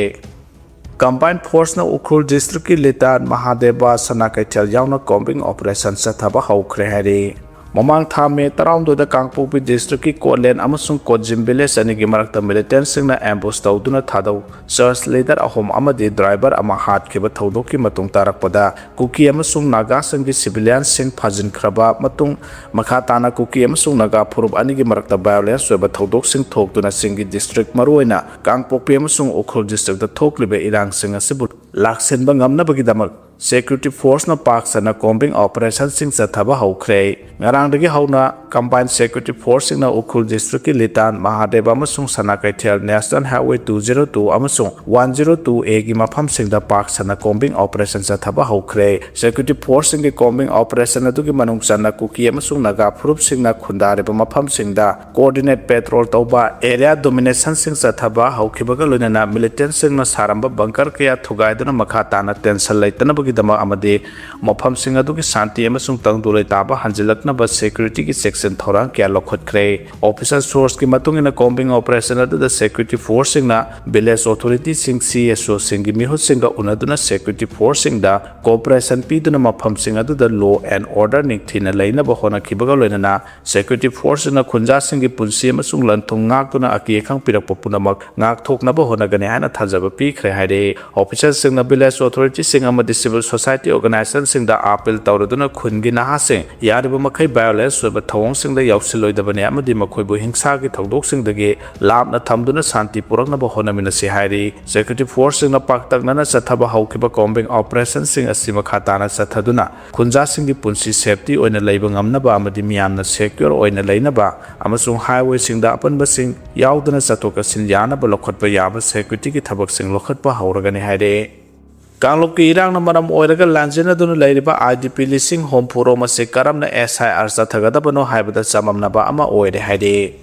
ꯀꯝꯕꯥꯏꯟ ꯐꯣꯔꯁꯅ ꯎꯈ꯭ꯔꯨꯜ ꯗꯤꯁꯇ꯭ꯔꯤꯛꯀꯤ ꯂꯤꯇꯥꯟ, ꯃꯍꯥꯗꯦꯕ, ꯁꯅꯥ ꯀꯩꯊꯦꯜ ꯌꯥꯎꯅ ꯀꯣꯝꯕꯤꯡ ꯑꯣꯄꯔꯦꯁꯟ ꯆꯠꯊꯕ ꯍꯧꯈ꯭ꯔꯦ ꯍꯥꯏꯔꯤ꯫ ꯃꯃꯥꯡ ꯊꯥ ꯃꯦ ꯇꯔꯥꯍꯨꯝꯗꯣꯏꯗ ꯀꯥꯡꯄꯣꯛꯄꯤ ꯗꯤꯁꯇ꯭ꯔꯤꯛꯀꯤ ꯀꯣꯠꯂꯦꯟ ꯑꯃꯁꯨꯡ ꯀꯣꯠꯖꯤꯝ ꯚꯤꯂꯦꯖ ꯑꯅꯤꯒꯤ ꯃꯔꯛꯇ ꯃꯤꯂꯤꯇꯦꯟꯁꯤꯡꯅ ꯑꯦꯝꯕꯨꯁ ꯇꯧꯗꯨꯅ ꯊꯥꯗꯧ ꯆꯔꯆ ꯂꯤꯗꯔ ꯑꯍꯨꯝ ꯑꯃꯗꯤ ꯗ꯭ꯔꯥꯏꯚꯔ ꯑꯃ ꯍꯥꯠꯈꯤꯕ ꯊꯧꯗꯣꯛꯀꯤ ꯃꯇꯨꯡ ꯇꯥꯔꯛꯄꯗ, ꯀꯨꯀꯤ ꯑꯃꯁꯨꯡ ꯅꯥꯒꯥꯁꯤꯡꯒꯤ ꯁꯤꯚꯤꯂꯤꯌꯟꯁꯤꯡ ꯐꯥꯖꯤꯟꯈ꯭ꯔꯕ ꯃꯇꯨꯡ, ꯃꯈꯥ ꯇꯥꯅ ꯀꯨꯀꯤ ꯑꯃꯁꯨꯡ ꯅꯥꯒꯥ ꯐꯨꯔꯨꯞ ꯑꯅꯤꯒꯤ ꯃꯔꯛꯇ ꯚꯥꯏꯑꯣꯂꯦꯟꯁ ꯑꯣꯏꯕ ꯊꯧꯗꯣꯛꯁꯤꯡ ꯊꯣꯛꯇꯨꯅ ꯆꯤꯡꯒꯤ ꯗꯤꯁꯇ꯭ꯔꯤꯛ, ꯃꯔꯨꯑꯣꯏꯅ ꯀꯥꯡꯄꯣꯛꯄꯤ ꯑꯃꯁꯨꯡ ꯎꯈ꯭ꯔꯨꯜ ꯗꯤꯁꯇ꯭ꯔꯤꯛꯇ ꯊꯣꯛꯂꯤꯕ ꯏꯔꯥꯡꯁꯤꯡ ꯑꯁꯤꯕꯨ ꯂꯥꯛꯁꯤꯟꯕ ꯉꯝꯅꯕꯒꯤꯗꯃꯛ ꯁꯦꯀ꯭ꯌꯨꯔꯤꯇꯤ ꯐꯣꯔꯁꯅ ꯄꯥꯛ ꯁꯟꯅ ꯀꯣꯝꯕꯤꯡ ꯑꯣꯄꯔꯦꯁꯟꯁꯤꯡ ꯆꯠꯊꯕ ꯍꯧꯈ꯭ꯔꯦ꯫ ꯉꯔꯥꯡꯗꯒꯤ ꯍꯧꯅ ꯀꯝꯕꯥꯏꯟ ꯁꯦꯀ꯭ꯌꯨꯔꯤꯇꯤ ꯐꯣꯔꯁꯁꯤꯡꯅ ꯎꯈ꯭ꯔꯨꯜ ꯗꯤꯁꯇ꯭ꯔꯤꯛꯀꯤ ꯂꯤꯇꯥꯟ, ꯃꯍꯥꯗꯦꯕ ꯑꯃꯁꯨꯡ ꯁꯅꯥ ꯀꯩꯊꯦꯜ national highway two zero two ꯑꯃꯁꯨꯡ ꯋꯥꯟ ꯖꯤꯔꯣ ꯇꯨ ꯑꯦꯒꯤ ꯃꯐꯝꯁꯤꯡꯗ ꯄꯥꯛ ꯁꯟꯅ ꯀꯣꯝꯕꯤꯡ ꯑꯣꯄꯔꯦꯁꯟ ꯆꯠꯊꯕ ꯍꯧꯈ꯭ꯔꯦ꯫ ꯁꯦꯀ꯭ꯌꯨꯔꯤꯇꯤ ꯐꯣꯔꯁꯁꯤꯡꯒꯤ ꯀꯣꯝꯕꯤꯡ ꯑꯣꯄꯔꯦꯁꯟ ꯑꯗꯨꯒꯤ ꯃꯅꯨꯡ ꯆꯟꯅ ꯀꯨꯀꯤ ꯑꯃꯁꯨꯡ ꯅꯥꯒꯥ ꯐꯨꯔꯨꯞꯁꯤꯡꯅ ꯈꯨꯟꯗꯥꯔꯤꯕ ꯃꯐꯝꯁꯤꯡꯗ ꯀꯣꯑꯣꯔꯗꯤꯅꯦꯠ ꯄꯦꯇ꯭ꯔꯣꯜ ꯇꯧꯕ, ꯑꯦꯔꯤꯌꯥ ꯗꯣꯃꯤꯅꯦꯁꯟꯁꯤꯡ ꯆꯠꯊꯕ ꯍꯧꯈꯤꯕꯒ ꯂꯣꯏꯅꯅ ꯃꯤꯂꯤꯇꯦꯟꯁꯤꯡꯅ ꯁꯥꯔꯝꯕ ꯕꯪꯀꯔ ꯀꯌꯥ ꯊꯨꯒꯥꯏꯗꯨꯅ ꯃꯈꯥ ꯇꯥꯅ ꯇꯦꯟꯁꯟ ꯂꯩꯇꯅꯕꯒꯤꯗꯃꯛ ꯑꯃꯗꯤ ꯃꯐꯝꯁꯤꯡ ꯑꯗꯨꯒꯤ ꯁꯥꯟꯇꯤ ꯑꯃꯁꯨꯡ ꯇꯪꯗꯨ ꯂꯩꯇꯥꯕ ꯍꯟꯖꯤꯜꯂꯛꯅꯕ ꯁꯦꯀ꯭ꯌꯨꯔꯤꯇꯤꯒꯤ ꯆꯦꯛꯁꯤꯟ ꯊꯧꯔꯥꯡ ꯀꯌꯥ ꯂꯧꯈꯠꯈ꯭ꯔꯦ꯫ ꯑꯣꯐꯤꯁꯤꯌꯦꯜ ꯁꯣꯔꯁꯀꯤ ꯃꯇꯨꯡ ꯏꯟꯅ, ꯀꯣꯝꯕꯤꯡ ꯑꯣꯄꯔꯦꯁꯟ ꯑꯗꯨꯗ security ꯐꯣꯔꯁꯁꯤꯡꯅ village ꯑꯣꯊꯣꯔꯤꯇꯤꯁꯤꯡ, C S ꯑꯣꯁꯤꯡꯒꯤ ꯃꯤꯍꯨꯠꯁꯤꯡꯒ ꯎꯅꯗꯨꯅ security ꯐꯣꯔꯁꯁꯤꯡꯗ cooperation ꯄꯤꯗꯨꯅ ꯃꯐꯝꯁꯤꯡ ꯑꯗꯨꯗ ꯂꯣ ꯑꯦꯟ ꯑꯣꯔꯗꯔ ꯅꯤꯡꯊꯤꯅ ꯂꯩꯅꯕ ꯍꯣꯠꯅꯈꯤꯕꯒ ꯂꯣꯏꯅꯅ ꯁꯦꯀ꯭ꯌꯨꯔꯤꯇꯤ ꯐꯣꯔꯁꯁꯤꯡꯅ ꯈꯨꯟꯖꯥꯁꯤꯡꯒꯤ ꯄꯨꯟꯁꯤ ꯑꯃꯁꯨꯡ ꯂꯟ-ꯊꯨꯝ ꯉꯥꯛꯇꯨꯅ ꯑꯀꯤ ꯑꯈꯪ ꯄꯤꯔꯛꯄ ꯄꯨꯝꯅꯃꯛ ꯉꯥꯛꯊꯣꯛꯅꯕ ꯍꯣꯠꯅꯒꯅꯤ ꯍꯥꯏꯅ ꯊꯥꯖꯕ ꯄꯤꯈ꯭ꯔꯦ ꯍꯥꯏꯔꯤ꯫ ꯑꯣꯐꯤꯁꯤꯌꯦꯜꯁꯤꯡꯅ ꯚꯤꯂꯦꯖ ꯑꯣꯊꯣꯔꯤꯇꯤꯁꯤꯡ ꯑꯃꯗꯤ ꯁꯤꯚꯤꯜ ꯁꯣꯁꯥꯏꯇꯤ ꯑꯣꯔꯒꯅꯥꯏꯖꯦꯁꯟꯁꯤꯡꯗ ꯑꯥꯄꯤꯜ ꯇꯧꯔꯗꯨꯅ ꯈꯨꯟꯒꯤ ꯅꯍꯥꯁꯤꯡ ꯌꯥꯔꯤꯕ ꯃꯈꯩ ꯚꯥꯏꯑꯣꯂꯦꯟꯁ ꯑꯣꯏꯕ ꯊꯧꯑꯣꯡꯁꯤꯡꯗ ꯌꯥꯎꯁꯤꯜꯂꯣꯏꯗꯕꯅꯤ ꯑꯃꯗꯤ ꯃꯈꯣꯏꯕꯨ ꯍꯤꯡꯁꯥꯒꯤ ꯊꯧꯗꯣꯛꯁꯤꯡꯗꯒꯤ ꯂꯥꯞꯅ ꯊꯝꯗꯨꯅ ꯁꯥꯟꯇꯤ ꯄꯨꯔꯛꯅꯕ ꯍꯣꯠꯅꯃꯤꯟꯅꯁꯤ ꯍꯥꯏꯔꯤ꯫ ꯁꯦꯀ꯭ꯌꯨꯔꯤꯇꯤ ꯐꯣꯔꯁꯁꯤꯡꯅ ꯄꯥꯛꯇꯛꯅꯅ ꯆꯠꯊꯕ ꯍꯧꯈꯤꯕ ꯀꯣꯝꯕꯤꯡ ꯑꯣꯄꯔꯦꯁꯟꯁꯤꯡ ꯑꯁꯤ ꯃꯈꯥ ꯇꯥꯅ ꯆꯠꯊꯗꯨꯅ ꯈꯨꯟꯖꯥꯁꯤꯡꯒꯤ ꯄꯨꯟꯁꯤ ꯁꯦꯐꯇꯤ ꯑꯣꯏꯅ ꯂꯩꯕ ꯉꯝꯅꯕ ꯑꯃꯗꯤ ꯃꯤꯌꯥꯝꯅ ꯁꯦꯀ꯭ꯌꯣꯔ ꯑꯣꯏꯅ ꯂꯩꯅꯕ ꯑꯃꯁꯨꯡ ꯍꯥꯏꯋꯦꯁꯤꯡꯗ ꯑꯄꯟꯕꯁꯤꯡ ꯌꯥꯎꯗꯅ ꯆꯠꯊꯣꯛ ꯆꯠꯁꯤꯟ ꯌꯥꯅꯕ ꯂꯧꯈꯠꯄ ꯌꯥꯕ ꯁꯦꯀ꯭ꯌꯨꯔꯤꯇꯤꯒꯤ ꯊꯕꯛꯁꯤꯡ ꯂꯧꯈꯠꯄ ꯍꯧꯔꯒꯅꯤ ꯍꯥꯏꯔꯦ꯫ ꯀꯥꯡꯂꯨꯞꯀꯤ ꯏꯔꯥꯡꯅ ꯃꯔꯝ ꯑꯣꯏꯔꯒ ꯂꯥꯟꯖꯦꯟꯅꯗꯨꯅ ꯂꯩꯔꯤꯕ IDP ꯂꯤꯁꯤꯡ ꯍꯨꯝꯐꯨ ꯔꯣꯝ ꯑꯁꯤ ꯀꯔꯝꯅ SIR ꯆꯠꯊꯒꯗꯕꯅꯣ ꯍꯥꯏꯕꯗ ꯆꯃꯝꯅꯕ ꯑꯃ ꯑꯣꯏꯔꯦ ꯍꯥꯏꯔꯤ꯫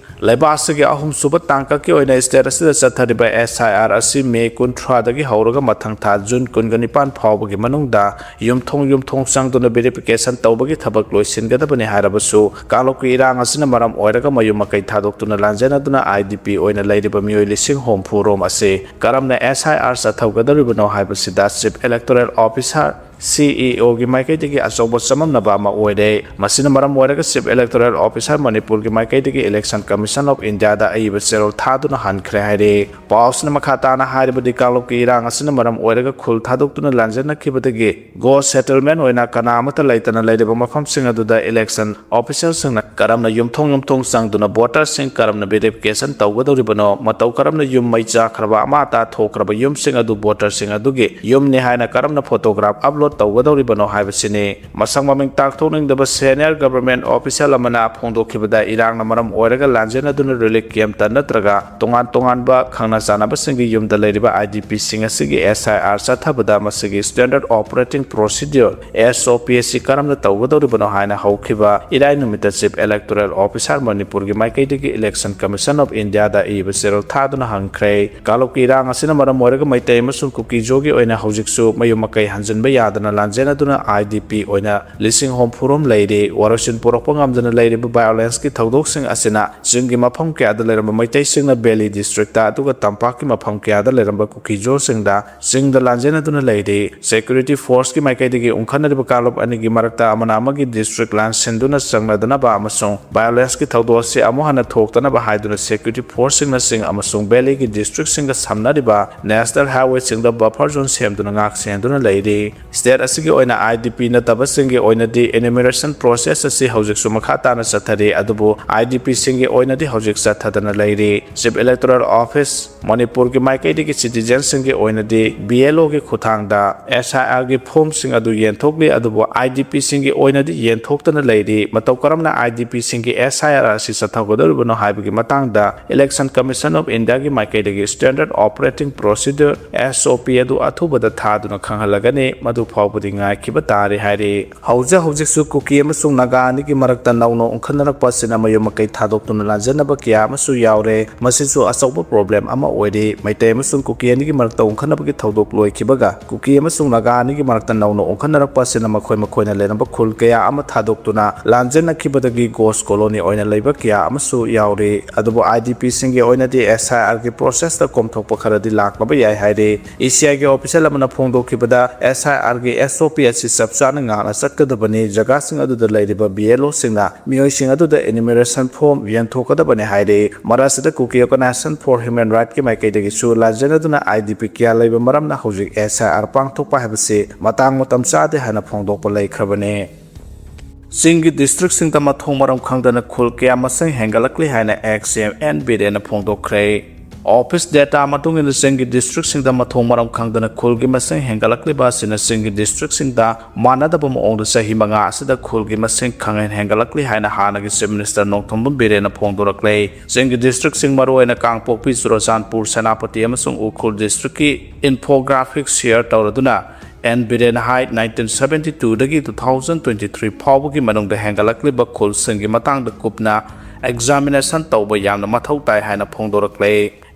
ꯂꯩꯕꯥꯛ ꯑꯁꯤꯒꯤ ꯑꯍꯨꯝꯁꯨꯕ ꯇꯥꯡꯀꯛꯀꯤ ꯑꯣꯏꯅ state ꯑꯁꯤꯗ ꯆꯠꯊꯔꯤꯕ SIR ꯑꯁꯤ ꯃꯦ ꯀꯨꯟꯊ꯭ꯔꯥꯗꯒꯤ ꯍꯧꯔꯒ ꯃꯊꯪ ꯊꯥ ꯖꯨꯟ ꯀꯨꯟꯒ ꯅꯤꯄꯥꯟ ꯐꯥꯎꯕꯒꯤ ꯃꯅꯨꯡꯗ ꯌꯨꯝꯊꯣꯡ ꯌꯨꯝꯊꯣꯡ ꯆꯪꯗꯨꯅ verification ꯇꯧꯕꯒꯤ ꯊꯕꯛ ꯂꯣꯏꯁꯤꯟꯒꯗꯕꯅꯤ ꯍꯥꯏꯔꯕꯁꯨ, ꯀꯥꯡꯂꯨꯞꯀꯤ ꯏꯔꯥꯡ ꯑꯁꯤꯅ ꯃꯔꯝ ꯑꯣꯏꯔꯒ ꯃꯌꯨꯝ ꯃꯀꯩ ꯊꯥꯗꯣꯛꯇꯨꯅ ꯂꯥꯟꯖꯦꯟꯅꯗꯨꯅ IDP ꯑꯣꯏꯅ ꯂꯩꯔꯤꯕ ꯃꯤꯑꯣꯏ ꯂꯤꯁꯤꯡ ꯍꯨꯝꯐꯨ ꯔꯣꯝ ꯑꯁꯤ ꯀꯔꯝꯅ SIR ꯆꯠꯊꯒꯗꯧꯔꯤꯕꯅꯣ ꯍꯥꯏꯕꯁꯤꯗ Chief Electoral Officer, CEOꯒꯤ ꯃꯥꯏꯀꯩꯗꯒꯤ ꯑꯆꯧꯕ ꯆꯃꯝꯅꯕ ꯑꯃ ꯑꯣꯏꯔꯦ꯫ ꯃꯁꯤꯅ ꯃꯔꯝ ꯑꯣꯏꯔꯒ Chief Electoral Officer ꯃꯅꯤꯄꯨꯔꯒꯤ ꯃꯥꯏꯀꯩꯗꯒꯤ Election Commission of Indiaꯗ ꯑꯏꯕ ꯆꯦꯔꯣꯜ ꯊꯥꯗꯨꯅ ꯍꯟꯈ꯭ꯔꯦ ꯍꯥꯏꯔꯤ꯫ ꯄꯥꯎꯁꯤꯅ ꯃꯈꯥ ꯇꯥꯅ ꯍꯥꯏꯔꯕꯗꯤ, ꯀꯥꯡꯂꯨꯞꯀꯤ ꯏꯔꯥꯡ ꯑꯁꯤꯅ ꯃꯔꯝ ꯑꯣꯏꯔꯒ ꯈꯨꯜ ꯊꯥꯗꯣꯛꯇꯨꯅ ꯂꯥꯟꯖꯦꯟꯅꯈꯤꯕꯗꯒꯤ ghost settlement ꯑꯣꯏꯅ ꯀꯅꯥ ꯑꯃꯠꯇ ꯂꯩꯇꯅ ꯂꯩꯔꯤꯕ ꯃꯐꯝꯁꯤꯡ ꯑꯗꯨꯗ election officialꯁꯤꯡꯅ ꯀꯔꯝꯅ ꯌꯨꯝꯊꯣꯡ ꯌꯨꯝꯊꯣꯡ ꯆꯪꯗꯨꯅ voterꯁꯤꯡ ꯀꯔꯝꯅ verification ꯇꯧꯒꯗꯧꯔꯤꯕꯅꯣ, ꯃꯇꯧ ꯀꯔꯝꯅ ꯌꯨꯝ ꯃꯩ ꯆꯥꯛꯈ꯭ꯔꯕ ꯑꯃ ꯑꯇꯥ ꯊꯣꯛꯈ꯭ꯔꯕ ꯌꯨꯝꯁꯤꯡ ꯑꯗꯨ voterꯁꯤꯡ ꯑꯗꯨꯒꯤ ꯌꯨꯝꯅꯤ ꯍꯥꯏꯅ ꯀꯔꯝꯅ photograph upload ꯇꯧꯒꯗꯧꯔꯤꯕꯅꯣ ꯍꯥꯏꯕꯁꯤꯅꯤ꯫ ꯃꯁꯛ ꯃꯃꯤꯡ ꯇꯥꯛꯊꯣꯛꯅꯤꯡꯗꯕ senior government official ꯑꯃꯅ ꯐꯣꯡꯗꯣꯛꯈꯤꯕꯗ, ꯏꯔꯥꯡꯅ ꯃꯔꯝ ꯑꯣꯏꯔꯒ ꯂꯥꯟꯖꯦꯟꯅꯗꯨꯅ relief campꯇ ꯅꯠꯇ꯭ꯔꯒ ꯇꯣꯉꯥꯟ ꯇꯣꯉꯥꯟꯕ ꯈꯪꯅ ꯆꯥꯟꯅꯕꯁꯤꯡꯒꯤ ꯌꯨꯝꯗ ꯂꯩꯔꯤꯕ IDPꯁꯤꯡ ꯑꯁꯤꯒꯤ SIR ꯆꯠꯊꯕꯗ ꯃꯁꯤꯒꯤ Standard Operating Procedure, SOP ꯑꯁꯤ ꯀꯔꯝꯅ ꯇꯧꯒꯗꯧꯔꯤꯕꯅꯣ ꯍꯥꯏꯅ ꯍꯧꯈꯤꯕ ꯏꯔꯥꯏ ꯅꯨꯃꯤꯠꯇ Chief Electoral Officer ꯃꯅꯤꯄꯨꯔꯒꯤ ꯃꯥꯏꯀꯩꯗꯒꯤ Election Commission of Indiaꯗ ꯏꯕ ꯆꯦꯔꯣꯜ ꯊꯥꯗꯨꯅ ꯍꯪꯈ꯭ꯔꯦ꯫ ꯀꯥꯡꯂꯨꯞꯀꯤ ꯏꯔꯥꯡ ꯑꯁꯤꯅ ꯃꯔꯝ ꯑꯣꯏꯔꯒ ꯃꯩꯇꯩ ꯑꯃꯁꯨꯡ ꯀꯨꯀꯤꯖꯣꯒꯤ ꯑꯣꯏꯅ ꯍꯧꯖꯤꯛꯁꯨ ꯃꯌꯨꯝ ꯃꯀꯩ ꯍꯟꯖꯤꯟꯕ ꯌꯥꯗꯅ ꯂꯥꯟꯖꯦꯟꯅꯗꯨꯅ IDP ꯑꯣꯏꯅ ꯂꯤꯁꯤꯡ ꯍꯨꯝꯐꯨ ꯔꯣꯝ ꯂꯩꯔꯤ꯫ ꯋꯥꯔꯣꯏꯁꯤꯟ ꯄꯨꯔꯛꯄ ꯉꯝꯗꯅ ꯂꯩꯔꯤꯕ violenceꯀꯤ ꯊꯧꯗꯣꯛꯁꯤꯡ ꯑꯁꯤꯅ ꯆꯤꯡꯒꯤ ꯃꯐꯝ ꯀꯌꯥꯗ ꯂꯩꯔꯝꯕ ꯃꯩꯇꯩꯁꯤꯡꯅ valley districtꯇ, ꯑꯗꯨꯒ ꯇꯝꯄꯥꯛꯀꯤ ꯃꯐꯝ ꯀꯌꯥꯗ ꯂꯩꯔꯝꯕ ꯀꯨꯀꯤꯖꯣꯁꯤꯡꯗ ꯆꯤꯡꯗ ꯂꯥꯟꯖꯦꯟꯅꯗꯨꯅ ꯂꯩꯔꯤ꯫ Security forceꯀꯤ ꯃꯥꯏꯀꯩꯗꯒꯤ ꯎꯪꯈꯠꯅꯔꯤꯕ ꯀꯥꯡꯂꯨꯞ ꯑꯅꯤꯒꯤ ꯃꯔꯛꯇ ꯑꯃꯅ ꯑꯃꯒꯤ district line ꯁꯤꯟꯗꯨꯅ ꯆꯪꯅꯗꯅꯕ ꯑꯃꯁꯨꯡ violenceꯀꯤ ꯊꯧꯗꯣꯛ ꯑꯁꯤ ꯑꯃꯨꯛ ꯍꯟꯅ ꯊꯣꯛꯇꯅꯕ ꯍꯥꯏꯗꯨꯅ security forceꯁꯤꯡꯅ ꯆꯤꯡ ꯑꯃꯁꯨꯡ valleyꯒꯤ districtꯁꯤꯡꯒ ꯁꯝꯅꯔꯤꯕ national highwayꯁꯤꯡꯗ buffer zone ꯁꯦꯝꯗꯨꯅ ꯉꯥꯛ ꯁꯦꯟꯗꯨꯅ ꯂꯩꯔꯤ꯫ ꯁ꯭ꯇꯦꯠ ꯑꯁꯤꯒꯤ ꯑꯣꯏꯅ IDP ꯅꯠꯇꯕꯁꯤꯡꯒꯤ ꯑꯣꯏꯅꯗꯤ enumeration process ꯑꯁꯤ ꯍꯧꯖꯤꯛꯁꯨ ꯃꯈꯥ ꯇꯥꯅ ꯆꯠꯊꯔꯤ, ꯑꯗꯨꯕꯨ IDP ꯁꯤꯡꯒꯤ ꯑꯣꯏꯅꯗꯤ ꯍꯧꯖꯤꯛ ꯆꯠꯊꯗꯅ ꯂꯩꯔꯤ꯫ Chief Electoral Office ꯃꯅꯤꯄꯨꯔꯒꯤ ꯃꯥꯏꯀꯩꯗꯒꯤ citizen ꯁꯤꯡꯒꯤ ꯑꯣꯏꯅꯗꯤ BLO ꯒꯤ ꯈꯨꯠꯊꯥꯡꯗ SIR ꯒꯤ form ꯁꯤꯡ ꯑꯗꯨ ꯌꯦꯟꯊꯣꯛꯂꯤ, ꯑꯗꯨꯕꯨ IDP ꯁꯤꯡꯒꯤ ꯑꯣꯏꯅꯗꯤ ꯌꯦꯟꯊꯣꯛꯇꯅ ꯂꯩꯔꯤ꯫ ꯃꯇꯧ ꯀꯔꯝꯅ IDP ꯁꯤꯡꯒꯤ SIR ꯑꯁꯤ ꯆꯠꯊꯒꯗꯧꯔꯤꯕꯅꯣ ꯍꯥꯏꯕꯒꯤ ꯃꯇꯥꯡꯗ Election Commission of India ꯒꯤ ꯃꯥꯏꯀꯩꯗꯒꯤ Standard Operating Procedure, SOP, ꯑꯗꯨ ꯑꯊꯨꯕꯗ ꯊꯥꯗꯨꯅ ꯈꯪꯍꯜꯂꯒꯅꯤ꯫ ꯃꯗꯨ ꯐꯥꯎꯕꯗꯤ ꯉꯥꯏꯈꯤꯕ ꯇꯥꯔꯦ ꯍꯥꯏꯔꯤ꯫ ꯍꯧꯖꯤꯛ ꯍꯧꯖꯤꯛꯁꯨ ꯀꯨꯀꯤ ꯑꯃꯁꯨꯡ ꯅꯥꯒꯥ ꯑꯅꯤꯒꯤ ꯃꯔꯛꯇ ꯅꯧꯅ ꯎꯪꯈꯠꯅꯔꯛꯄ ꯑꯁꯤꯅ ꯃꯌꯨꯝ ꯃꯀꯩ ꯊꯥꯗꯣꯛꯇꯨꯅ ꯂꯥꯟꯖꯦꯟꯅꯕ ꯀꯌꯥ ꯑꯃꯁꯨ ꯌꯥꯎꯔꯦ꯫ ꯃꯁꯤꯁꯨ ꯑꯆꯧꯕ problem ꯑꯃ ꯑꯣꯏꯔꯤ꯫ ꯃꯩꯇꯩ ꯑꯃꯁꯨꯡ ꯀꯨꯀꯤ ꯑꯅꯤꯒꯤ ꯃꯔꯛꯇ ꯎꯪꯈꯠꯅꯕꯒꯤ ꯊꯧꯗꯣꯛ ꯂꯣꯏꯈꯤꯕꯒ ꯀꯨꯀꯤ ꯑꯃꯁꯨꯡ ꯅꯥꯒꯥ ꯑꯅꯤꯒꯤ ꯃꯔꯛꯇ ꯅꯧꯅ ꯎꯪꯈꯠꯅꯔꯛꯄ ꯑꯁꯤꯅ ꯃꯈꯣꯏ ꯃꯈꯣꯏꯅ ꯂꯩꯔꯝꯕ ꯈꯨꯜ ꯀꯌꯥ ꯑꯃ ꯊꯥꯗꯣꯛꯇꯨꯅ ꯂꯥꯟꯖꯦꯟꯅꯈꯤꯕꯗꯒꯤ ghost colony ꯑꯣꯏꯅ ꯂꯩꯕ ꯀꯌꯥ ꯑꯃꯁꯨ ꯌꯥꯎꯔꯤ꯫ ꯑꯗꯨꯕꯨ IDP ꯁꯤꯡꯒꯤ ꯑꯣꯏꯅꯗꯤ SIR ꯒꯤ process ꯇ ꯀꯣꯝꯊꯣꯛꯄ ꯈꯔꯗꯤ ꯂꯥꯛꯂꯕ ꯌꯥꯏ ꯍꯥꯏꯔꯤ꯫ ECI ꯒꯤ official ꯑꯃꯅ ꯐꯣꯡꯗꯣꯛꯈꯤꯕꯗ, SIR ꯒꯤ SOP ꯑꯁꯤ ꯆꯞ ꯆꯥꯅ ꯉꯥꯛꯅ ꯆꯠꯀꯗꯕꯅꯤ, ꯖꯒꯥꯁꯤꯡ ꯑꯗꯨꯗ ꯂꯩꯔꯤꯕ BLO ꯁꯤꯡꯅ ꯃꯤꯑꯣꯏꯁꯤꯡ ꯑꯗꯨꯗ enumeration form ꯌꯦꯟꯊꯣꯛꯀꯗꯕꯅꯤ ꯍꯥꯏꯔꯤ꯫ ꯃꯔꯛ ꯑꯁꯤꯗ Kuki Organization for Human Right ꯀꯤ ꯃꯥꯏꯀꯩꯗꯒꯤꯁꯨ ꯂꯥꯟꯖꯦꯟꯅꯗꯨꯅ IDP ꯀꯌꯥ ꯂꯩꯕ ꯃꯔꯝꯅ ꯍꯧꯖꯤꯛ SIR ꯄꯥꯡꯊꯣꯛꯄ ꯍꯥꯏꯕꯁꯤ ꯃꯇꯥꯡ ꯃꯇꯝ ꯆꯥꯗꯦ ꯍꯥꯏꯅ ꯐꯣꯡꯗꯣꯛꯄ ꯂꯩꯈ꯭ꯔꯕꯅꯤ꯫ ꯆꯤꯡꯒꯤ district ꯁꯤꯡꯗ ꯃꯊꯣꯡ ꯃꯔꯝ ꯈꯪꯗꯅ ꯈꯨꯜ ꯀꯌꯥ ꯃꯁꯤꯡ ꯍꯦꯟꯒꯠꯂꯛꯂꯤ ꯍꯥꯏꯅ ex CM N ꯕꯤꯔꯦꯟꯅ ꯐꯣꯡꯗꯣꯛꯈ꯭ꯔꯦ꯫ Office data ꯃꯇꯨꯡ ꯏꯟꯅ ꯆꯤꯡꯒꯤ district ꯁꯤꯡꯗ ꯃꯊꯣꯡ ꯃꯔꯝ ꯈꯪꯗꯅ ꯈꯨꯜꯒꯤ ꯃꯁꯤꯡ ꯍꯦꯟꯒꯠꯂꯛꯂꯤꯕ ꯑꯁꯤꯅ ꯆꯤꯡꯒꯤ district ꯁꯤꯡꯗ ꯃꯥꯟꯅꯗꯕ ꯃꯑꯣꯡꯗ ꯆꯍꯤ ꯃꯉꯥ ꯑꯁꯤꯗ ꯈꯨꯜꯒꯤ ꯃꯁꯤꯡ ꯈꯪꯍꯦꯟ ꯍꯦꯟꯒꯠꯂꯛꯂꯤ ꯍꯥꯏꯅ ꯍꯥꯟꯅꯒꯤ Chief Minister ꯅꯣꯡꯊꯣꯝꯕꯝ ꯕꯤꯔꯦꯟꯅ ꯐꯣꯡꯗꯣꯔꯛꯂꯦ꯫ ꯆꯤꯡꯒꯤ district ꯁꯤꯡ ꯃꯔꯨꯑꯣꯏꯅ ꯀꯥꯡꯄꯣꯛꯄꯤ, ꯆꯨꯔꯆꯥꯟꯄꯨꯔ, ꯁꯦꯅꯥꯄꯇꯤ ꯑꯃꯁꯨꯡ ꯎꯈ꯭ꯔꯨꯜ district ꯀꯤ infographic share ꯇꯧꯔꯗꯨꯅ N ꯕꯤꯔꯦꯟꯅ ꯍꯥꯏ, nineteen seventy two ꯗꯒꯤ two thousand twenty three ꯐꯥꯎꯕꯒꯤ ꯃꯅꯨꯡꯗ ꯍꯦꯟꯒꯠꯂꯛꯂꯤꯕ ꯈꯨꯜꯁꯤꯡꯒꯤ ꯃꯇꯥꯡꯗ ꯀꯨꯞꯅ examination ꯇꯧꯕ ꯌꯥꯝꯅ ꯃꯊꯧ ꯇꯥꯏ ꯍꯥꯏꯅ ꯐꯣꯡꯗꯣꯔꯛꯂꯦ꯫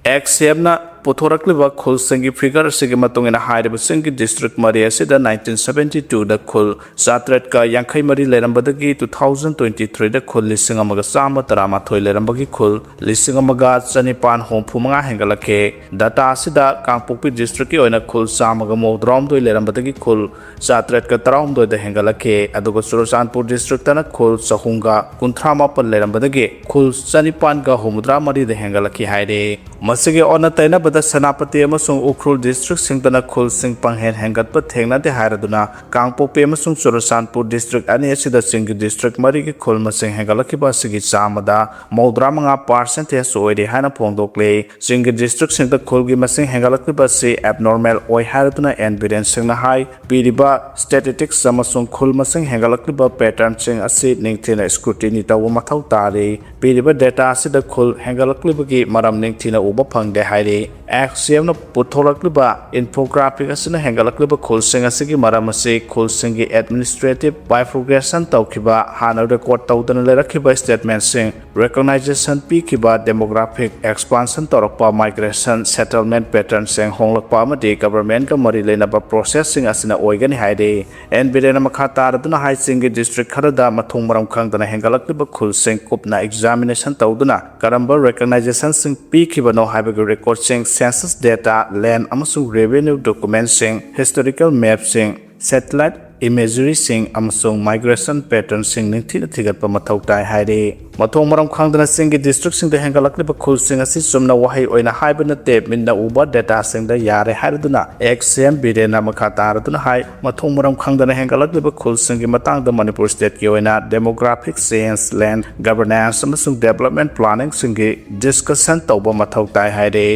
Ex CM ꯅ ꯄꯨꯊꯣꯔꯛꯂꯤꯕ ꯈꯨꯜꯁꯤꯡꯒꯤ figure ꯑꯁꯤꯒꯤ ꯃꯇꯨꯡ ꯏꯟꯅ ꯍꯥꯏꯔꯤꯕꯁꯤꯡꯒꯤ district ꯃꯔꯤ ꯑꯁꯤꯗ nineteen seventy two ꯗ ꯈꯨꯜ ꯆꯥꯇ꯭ꯔꯦꯠꯀ ꯌꯥꯡꯈꯩ ꯃꯔꯤ ꯂꯩꯔꯝꯕꯗꯒꯤ two thousand twenty three ꯗ ꯈꯨꯜ ꯂꯤꯁꯤꯡ ꯑꯃꯒ ꯆꯥꯝꯃ ꯇꯔꯥꯃꯥꯊꯣꯏ ꯂꯩꯔꯝꯕꯒꯤ ꯈꯨꯜ ꯂꯤꯁꯤꯡ ꯑꯃꯒ ꯆꯅꯤꯄꯥꯟ ꯍꯨꯝꯐꯨ ꯃꯉꯥ ꯍꯦꯟꯒꯠꯂꯛꯈꯤ꯫ Data ꯑꯁꯤꯗ ꯀꯥꯡꯄꯣꯛꯄꯤ district ꯀꯤ ꯑꯣꯏꯅ ꯈꯨꯜ ꯆꯥꯝꯃꯒ ꯃꯧꯗ꯭ꯔꯥꯍꯨꯝꯗꯣꯏ ꯂꯩꯔꯝꯕꯗꯒꯤ ꯈꯨꯜ ꯆꯥꯇ꯭ꯔꯦꯠꯀ ꯇꯔꯥꯍꯨꯝꯗꯣꯏꯗ ꯍꯦꯟꯒꯠꯂꯛꯈꯤ, ꯑꯗꯨꯒ ꯆꯨꯔꯆꯥꯟꯄꯨꯔ district ꯇꯅ ꯈꯨꯜ ꯆꯍꯨꯝꯒ ꯀꯨꯟꯊ꯭ꯔꯥ ꯃꯥꯄꯟ ꯂꯩꯔꯝꯕꯗꯒꯤ ꯈꯨꯜ ꯆꯅꯤꯄꯥꯟꯒ ꯍꯨꯝꯐꯨꯇꯔꯥ ꯃꯔꯤꯗ ꯍꯦꯟꯒꯠꯂꯛꯈꯤ ꯍꯥꯏꯔꯤ꯫ ꯃꯁꯤꯒꯤ ꯑꯣꯟꯅ ꯇꯩꯅꯕꯗ ꯁꯦꯅꯥꯄꯇꯤ ꯑꯃꯁꯨꯡ ꯎꯈ꯭ꯔꯨꯜ districtꯁꯤꯡꯗꯅ ꯈꯨꯜꯁꯤꯡ ꯄꯪꯍꯦꯟ ꯍꯦꯟꯒꯠꯄ ꯊꯦꯡꯅꯗꯦ ꯍꯥꯏꯔꯗꯨꯅ ꯀꯥꯡꯄꯣꯛꯄꯤ ꯑꯃꯁꯨꯡ ꯆꯨꯔꯆꯥꯟꯄꯨꯔ district ꯑꯅꯤ ꯑꯁꯤꯗ ꯆꯤꯡꯒꯤ district ꯃꯔꯤꯒꯤ ꯈꯨꯜ ꯃꯁꯤꯡ ꯍꯦꯟꯒꯠꯂꯛꯈꯤꯕ ꯑꯁꯤꯒꯤ ꯆꯥꯝꯃꯗ ꯃꯧꯗ꯭ꯔꯥ ꯃꯉꯥ percentage ꯑꯣꯏꯔꯤ ꯍꯥꯏꯅ ꯐꯣꯡꯗꯣꯛꯂꯤ꯫ ꯆꯤꯡꯒꯤ districtꯁꯤꯡꯗ ꯈꯨꯜꯒꯤ ꯃꯁꯤꯡ ꯍꯦꯟꯒꯠꯂꯛꯂꯤꯕ ꯑꯁꯤ abnormal ꯑꯣꯏ ꯍꯥꯏꯔꯗꯨꯅ ꯑꯦꯟ ꯕꯤꯔꯦꯟ ꯁꯤꯡꯅ ꯍꯥꯏ꯫ ꯄꯤꯔꯤꯕ statistics ꯑꯃꯁꯨꯡ ꯈꯨꯜ ꯃꯁꯤꯡ ꯍꯦꯟꯒꯠꯂꯛꯂꯤꯕ patternꯁꯤꯡ ꯑꯁꯤ ꯅꯤꯡꯊꯤꯅ scrutiny ꯇꯧꯕ ꯃꯊꯧ ꯇꯥꯔꯤ꯫ ꯄꯤꯔꯤꯕ data ꯑꯁꯤꯗ ꯈꯨꯜ ꯍꯦꯟꯒꯠꯂꯛꯂꯤꯕꯒꯤ ꯃꯔꯝ ꯅꯤꯡꯊꯤꯅ ꯎꯕ ꯐꯪꯗꯦ ꯍꯥꯏꯔꯤ꯫ ꯑꯦꯛꯁ ꯁꯤ ꯑꯦꯝꯅ ꯄꯨꯊꯣꯔꯛꯂꯤꯕ infographic ꯑꯁꯤꯅ ꯍꯦꯟꯒꯠꯂꯛꯂꯤꯕ ꯈꯨꯜꯁꯤꯡ ꯑꯁꯤꯒꯤ ꯃꯔꯝ ꯑꯁꯤ ꯈꯨꯜꯁꯤꯡꯒꯤ administrative bifurcation ꯇꯧꯈꯤꯕ, ꯍꯥꯟꯅ record ꯇꯧꯗꯅ ꯂꯩꯔꯛꯈꯤꯕ statementꯁꯤꯡ, recognition ꯄꯤꯈꯤꯕ, demographic expansion ꯇꯧꯔꯛꯄ, migration, settlement patternꯁꯤꯡ ꯍꯣꯡꯂꯛꯄ ꯑꯃꯗꯤ governmentꯀ ꯃꯔꯤ ꯂꯩꯅꯕ processꯁꯤꯡ ꯑꯁꯤꯅ ꯑꯣꯏꯒꯅꯤ ꯍꯥꯏꯔꯤ꯫ ꯑꯦꯟ ꯕꯤꯔꯦꯟꯅ ꯃꯈꯥ ꯇꯥꯔꯗꯨꯅ ꯍꯥꯏ, ꯆꯤꯡꯒꯤ district ꯈꯔꯗ ꯃꯊꯣꯡ ꯃꯔꯝ ꯈꯪꯗꯅ ꯍꯦꯟꯒꯠꯂꯛꯂꯤꯕ ꯈꯨꯜꯁꯤꯡ ꯀꯨꯞꯅ examination ꯇꯧꯗꯨꯅ ꯀꯔꯝꯕ recognitionꯁꯤꯡ ꯄꯤꯈꯤꯕꯅꯣ ꯍꯥꯏꯕꯒꯤ recordꯁꯤꯡ, census data, land ꯑꯃꯁꯨꯡ revenue documentꯁꯤꯡ, historical mapꯁꯤꯡ, satellite imageryꯁꯤꯡ ꯑꯃꯁꯨꯡ migration patternꯁꯤꯡ ꯅꯤꯡꯊꯤꯅ ꯊꯤꯒꯠꯄ ꯃꯊꯧ ꯇꯥꯏ ꯍꯥꯏꯔꯤ꯫ ꯃꯊꯣꯡ ꯃꯔꯝ ꯈꯪꯗꯅ ꯆꯤꯡꯒꯤ districtꯁꯤꯡꯗ ꯍꯦꯟꯒꯠꯂꯛꯂꯤꯕ ꯈꯨꯜꯁꯤꯡ ꯑꯁꯤ ꯆꯨꯝꯅ ꯋꯥꯍꯩ ꯑꯣꯏꯅ ꯍꯥꯏꯕ ꯅꯠꯇꯦ, ꯃꯤꯠꯅ ꯎꯕ dataꯁꯤꯡꯗ ꯌꯥꯔꯦ ꯍꯥꯏꯔꯗꯨꯅ ꯑꯦꯛꯁ ꯁꯤ ꯑꯦꯝ ꯕꯤꯔꯦꯟꯅ ꯃꯈꯥ ꯇꯥꯔꯗꯨꯅ ꯍꯥꯏ, ꯃꯊꯣꯡ ꯃꯔꯝ ꯈꯪꯗꯅ ꯍꯦꯟꯒꯠꯂꯛꯂꯤꯕ ꯈꯨꯜꯁꯤꯡꯒꯤ ꯃꯇꯥꯡꯗ ꯃꯅꯤꯄꯨꯔ stateꯀꯤ ꯑꯣꯏꯅ demographic change, land governance ꯑꯃꯁꯨꯡ development planningꯁꯤꯡꯒꯤ discussion ꯇꯧꯕ ꯃꯊꯧ ꯇꯥꯏ ꯍꯥꯏꯔꯤ꯫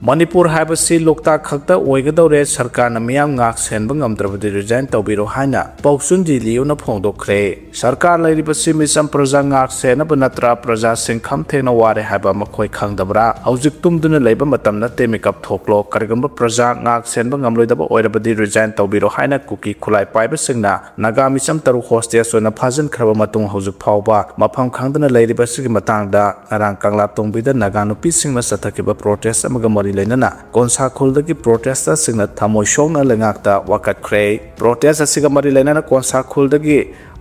ꯃꯅꯤꯄꯨꯔ ꯍꯥꯏꯕꯁꯤ ꯂꯣꯛꯇꯥꯛ ꯈꯛꯇ ꯑꯣꯏꯒꯗꯧꯔꯦ, ꯁꯔꯀꯥꯔꯅ ꯃꯤꯌꯥꯝ ꯉꯥꯛ ꯁꯦꯟꯕ ꯉꯝꯗ꯭ꯔꯕꯗꯤ resign ꯇꯧꯕꯤꯔꯣ ꯍꯥꯏꯅ ꯄꯧꯆꯨꯟꯖꯤ ꯂꯤꯌꯨꯅ ꯐꯣꯡꯗꯣꯛꯈ꯭ꯔꯦ꯫ ꯁꯔꯀꯥꯔ ꯂꯩꯔꯤꯕꯁꯤ ꯃꯤꯆꯝ ꯄ꯭ꯔꯖꯥ ꯉꯥꯛ ꯁꯦꯟꯅꯕ ꯅꯠꯇ꯭ꯔꯥ? ꯄ꯭ꯔꯖꯥꯁꯤꯡ ꯈꯝ ꯊꯦꯡꯅ ꯋꯥꯔꯦ ꯍꯥꯏꯕ ꯃꯈꯣꯏ ꯈꯪꯗꯕ꯭ꯔꯥ? ꯍꯧꯖꯤꯛ ꯇꯨꯝꯗꯨꯅ ꯂꯩꯕ ꯃꯇꯝ ꯅꯠꯇꯦ, ꯃꯤꯀꯞ ꯊꯣꯛꯂꯣ꯫ ꯀꯔꯤꯒꯨꯝꯕ ꯄ꯭ꯔꯖꯥ ꯉꯥꯛ ꯁꯦꯟꯕ ꯉꯝꯂꯣꯏꯗꯕ ꯑꯣꯏꯔꯕꯗꯤ resign ꯇꯧꯕꯤꯔꯣ ꯍꯥꯏꯅ ꯀꯨꯀꯤ ꯈꯨꯠꯂꯥꯏ ꯄꯥꯏꯕꯁꯤꯡꯅ ꯅꯥꯒꯥ ꯃꯤꯆꯝ ꯇꯔꯨꯛ hostage ꯑꯣꯏꯅ ꯐꯥꯖꯤꯟꯈ꯭ꯔꯕ ꯃꯇꯨꯡ ꯍꯧꯖꯤꯛ ꯐꯥꯎꯕ ꯃꯐꯝ ꯈꯪꯗꯅ ꯂꯩꯔꯤꯕ ꯑꯁꯤꯒꯤ ꯃꯇꯥꯡꯗ ꯉꯔꯥꯡ ꯀꯪꯂꯥ ꯇꯣꯡꯕꯤꯗ ꯅꯥꯒꯥ ꯅꯨꯄꯤꯁꯤꯡꯅ ꯆꯠꯊꯈꯤꯕ protest ꯑꯃꯒ ꯃꯔꯤ ꯂꯩꯅꯅ ꯀꯣꯟꯁꯥ ꯈꯨꯜꯗꯒꯤ protesterꯁꯤꯡꯅ ꯊꯃꯣꯏ ꯁꯣꯛꯅ ꯂꯩꯉꯥꯛꯇ ꯋꯥꯀꯠꯈ꯭ꯔꯦ꯫ Protest ꯑꯁꯤꯒ ꯃꯔꯤ ꯂꯩꯅꯅ ꯀꯣꯟꯁꯥ ꯈꯨꯜꯗꯒꯤ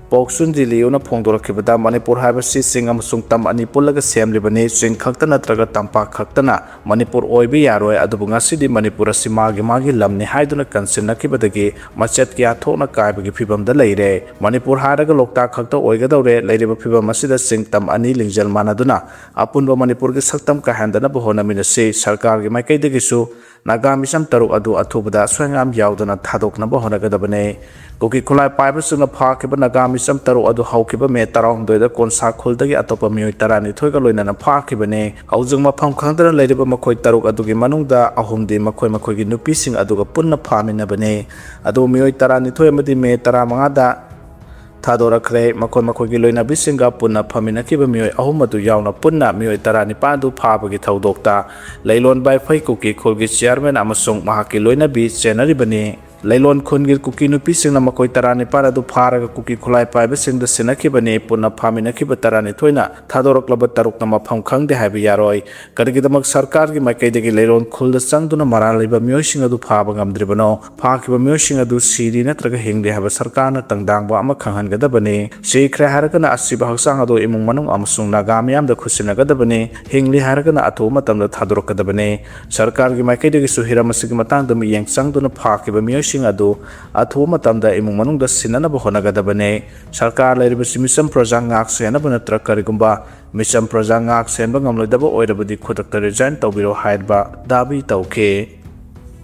ꯄꯣꯛꯁꯨꯟꯖꯤ ꯂꯤꯌꯨꯅ ꯐꯣꯡꯗꯣꯔꯛꯈꯤꯕꯗ, ꯃꯅꯤꯄꯨꯔ ꯍꯥꯏꯕꯁꯤ ꯆꯤꯡ ꯑꯃꯁꯨꯡ ꯇꯝ ꯑꯅꯤ ꯄꯨꯜꯂꯒ ꯁꯦꯝꯂꯤꯕꯅꯤ꯫ ꯆꯤꯡ ꯈꯛꯇ ꯅꯠꯇ꯭ꯔꯒ ꯇꯝꯄꯥꯛ ꯈꯛꯇꯅ ꯃꯅꯤꯄꯨꯔ ꯑꯣꯏꯕ ꯌꯥꯔꯣꯏ꯫ ꯑꯗꯨꯕꯨ ꯉꯁꯤꯗꯤ ꯃꯅꯤꯄꯨꯔ ꯑꯁꯤ ꯃꯥꯒꯤ ꯃꯥꯒꯤ ꯂꯝꯅꯤ ꯍꯥꯏꯗꯨꯅ ꯀꯟꯁꯤꯟꯅꯈꯤꯕꯗꯒꯤ ꯃꯆꯦꯠ ꯀꯌꯥ ꯊꯣꯛꯅ ꯀꯥꯏꯕꯒꯤ ꯐꯤꯕꯝꯗ ꯂꯩꯔꯦ꯫ ꯃꯅꯤꯄꯨꯔ ꯍꯥꯏꯔꯒ ꯂꯣꯛꯇꯥꯛ ꯈꯛꯇ ꯑꯣꯏꯒꯗꯧꯔꯦ꯫ ꯂꯩꯔꯤꯕ ꯐꯤꯕꯝ ꯑꯁꯤꯗ ꯆꯤꯡ ꯇꯝ ꯑꯅꯤ ꯂꯤꯡꯖꯦꯜ ꯃꯥꯟꯅꯗꯨꯅ ꯑꯄꯨꯟꯕ ꯃꯅꯤꯄꯨꯔꯒꯤ ꯁꯛꯇꯝ ꯀꯥꯏꯍꯟꯗꯅꯕ ꯍꯣꯠꯅꯃꯤꯟꯅꯁꯤ꯫ ꯁꯔꯀꯥꯔꯒꯤ ꯃꯥꯏꯀꯩꯗꯒꯤꯁꯨ ꯅꯥꯒꯥ ꯃꯤꯆꯝ ꯇꯔꯨꯛ ꯑꯗꯨ ꯑꯊꯨꯕꯗ ꯑꯁꯣꯏ ꯑꯉꯥꯝ ꯌꯥꯎꯗꯅ ꯊꯥꯗꯣꯛꯅꯕ ꯍꯣꯠꯅꯒꯗꯕꯅꯤ꯫ ꯀꯨꯀꯤ ꯈꯨꯠꯂꯥꯏ ꯄꯥꯏꯕꯁꯤꯡꯅ ꯐꯥꯈꯤꯕ ꯅꯥꯒꯥ ꯃꯤꯆꯝ ꯇꯔꯨꯛ ꯑꯗꯨ ꯍꯧꯈꯤꯕ ꯃꯦ ꯇꯔꯥꯍꯨꯝꯗꯣꯏꯗ ꯀꯣꯟꯁꯥ ꯈꯨꯜꯗꯒꯤ ꯑꯇꯣꯞꯄ ꯃꯤꯑꯣꯏ ꯇꯔꯥꯅꯤꯊꯣꯏꯒ ꯂꯣꯏꯅꯅ ꯐꯥꯈꯤꯕꯅꯤ꯫ ꯍꯧꯖꯤꯛ ꯃꯐꯝ ꯈꯪꯗꯅ ꯂꯩꯔꯤꯕ ꯃꯈꯣꯏ ꯇꯔꯨꯛ ꯑꯗꯨꯒꯤ ꯃꯅꯨꯡꯗ ꯑꯍꯨꯝꯗꯤ ꯃꯈꯣꯏ ꯃꯈꯣꯏꯒꯤ ꯅꯨꯄꯤꯁꯤꯡ ꯑꯗꯨꯒ ꯄꯨꯟꯅ ꯐꯥꯃꯤꯟꯅꯕꯅꯤ꯫ ꯑꯗꯨꯕꯨ ꯃꯤꯑꯣꯏ ꯇꯔꯥꯅꯤꯊꯣꯏ ꯑꯃꯗꯤ ꯃꯦ ꯇꯔꯥꯃꯉꯥꯗ ꯊꯥꯗꯣꯔꯛꯈ꯭ꯔꯦ꯫ ꯃꯈꯣꯏ ꯃꯈꯣꯏꯒꯤ ꯂꯣꯏꯅꯕꯤꯁꯤꯡꯒ ꯄꯨꯟꯅ ꯐꯝꯃꯤꯟꯅꯈꯤꯕ ꯃꯤꯑꯣꯏ ꯑꯍꯨꯝ ꯑꯗꯨ ꯌꯥꯎꯅ ꯄꯨꯟꯅ ꯃꯤꯑꯣꯏ ꯇꯔꯥꯅꯤꯄꯥꯟ ꯑꯗꯨ ꯐꯥꯕꯒꯤ ꯊꯧꯗꯣꯛꯇ ꯂꯩꯂꯣꯟ ꯕꯥꯏꯐꯩ ꯀꯨꯀꯤ ꯈꯨꯜꯒꯤ ꯆꯤꯌꯥꯔꯃꯦꯟ ꯑꯃꯁꯨꯡ ꯃꯍꯥꯛꯀꯤ ꯂꯣꯏꯅꯕꯤ ꯆꯦꯟꯅꯔꯤꯕꯅꯤ꯫ ꯂꯩꯂꯣꯟ ꯈꯨꯟꯒꯤ ꯀꯨꯀꯤ ꯅꯨꯄꯤꯁꯤꯡꯅ ꯃꯈꯣꯏ ꯇꯔꯥꯅꯤꯄꯥꯟ ꯑꯗꯨ ꯐꯥꯔꯒ ꯀꯨꯀꯤ ꯈꯨꯠꯂꯥꯏ ꯄꯥꯏꯕꯁꯤꯡꯗ ꯁꯤꯟꯅꯈꯤꯕꯅꯤ꯫ ꯄꯨꯟꯅ ꯐꯥꯃꯤꯟꯅꯈꯤꯕ ꯇꯔꯥꯅꯤꯊꯣꯏꯅ ꯊꯥꯗꯣꯔꯛꯂꯕ ꯇꯔꯨꯛꯅ ꯃꯐꯝ ꯈꯪꯗꯦ ꯍꯥꯏꯕ ꯌꯥꯔꯣꯏ꯫ ꯀꯔꯤꯒꯤꯗꯃꯛ ꯁꯔꯀꯥꯔꯒꯤ ꯃꯥꯏꯀꯩꯗꯒꯤ ꯂꯩꯔꯣꯟ ꯈꯨꯜꯗ ꯆꯪꯗꯨꯅ ꯃꯔꯥꯜ ꯂꯩꯕ ꯃꯤꯑꯣꯏꯁꯤꯡ ꯑꯗꯨ ꯐꯥꯕ ꯉꯝꯗ꯭ꯔꯤꯕꯅꯣ? ꯐꯥꯈꯤꯕ ꯃꯤꯑꯣꯏꯁꯤꯡ ꯑꯗꯨ ꯁꯤꯔꯤ ꯅꯠꯇ꯭ꯔꯒ ꯍꯤꯡꯂꯤ ꯍꯥꯏꯕ ꯁꯔꯀꯥꯔꯅ ꯇꯪꯗꯥꯡꯕ ꯑꯃ ꯈꯪꯍꯟꯒꯗꯕꯅꯤ꯫ ꯁꯤꯈ꯭ꯔꯦ ꯍꯥꯏꯔꯒꯅ ꯑꯁꯤꯕ ꯍꯛꯆꯥꯡ ꯑꯗꯨ ꯏꯃꯨꯡ ꯃꯅꯨꯡ ꯑꯃꯁꯨꯡ ꯅꯥꯒꯥ ꯃꯤꯌꯥꯝꯗ ꯈꯨꯠꯁꯤꯟꯅꯒꯗꯕꯅꯤ꯫ ꯍꯤꯡꯂꯤ ꯍꯥꯏꯔꯒꯅ ꯑꯊꯨꯕ ꯃꯇꯝꯗ ꯊꯥꯗꯣꯔꯛꯀꯗꯕꯅꯤ꯫ ꯁꯔꯀꯥꯔꯒꯤ ꯃꯥꯏꯀꯩꯗꯒꯤꯁꯨ ꯍꯤꯔꯝ ꯑꯁꯤꯒꯤ ꯃꯇꯥꯡꯗ ꯃꯤꯠꯌꯦꯡ ꯆꯪꯗꯨꯅ ꯐꯥꯈꯤꯕ ꯃꯤꯑꯣꯏꯁꯤꯡ ꯑꯗꯨ ꯑꯊꯨꯕ ꯃꯇꯝꯗ ꯏꯃꯨꯡ ꯃꯅꯨꯡꯗ ꯁꯤꯟꯅꯅꯕ ꯍꯣꯠꯅꯒꯗꯕꯅꯤ꯫ ꯁꯔꯀꯥꯔ ꯂꯩꯔꯤꯕꯁꯤ ꯃꯤꯆꯝ ꯄ꯭ꯔꯖꯥ ꯉꯥꯛ ꯁꯦꯟꯅꯕ ꯅꯠꯇ꯭ꯔꯒ ꯀꯔꯤꯒꯨꯝꯕ ꯃꯤꯆꯝ ꯄ꯭ꯔꯖꯥ ꯉꯥꯛ ꯁꯦꯟꯕ ꯉꯝꯂꯣꯏꯗꯕ ꯑꯣꯏꯔꯕꯗꯤ ꯈꯨꯗꯛꯇ ꯔꯤꯖꯥꯏꯟ ꯇꯧꯕꯤꯔꯣ ꯍꯥꯏꯕ ꯗꯥꯕꯤ ꯇꯧꯈꯤ꯫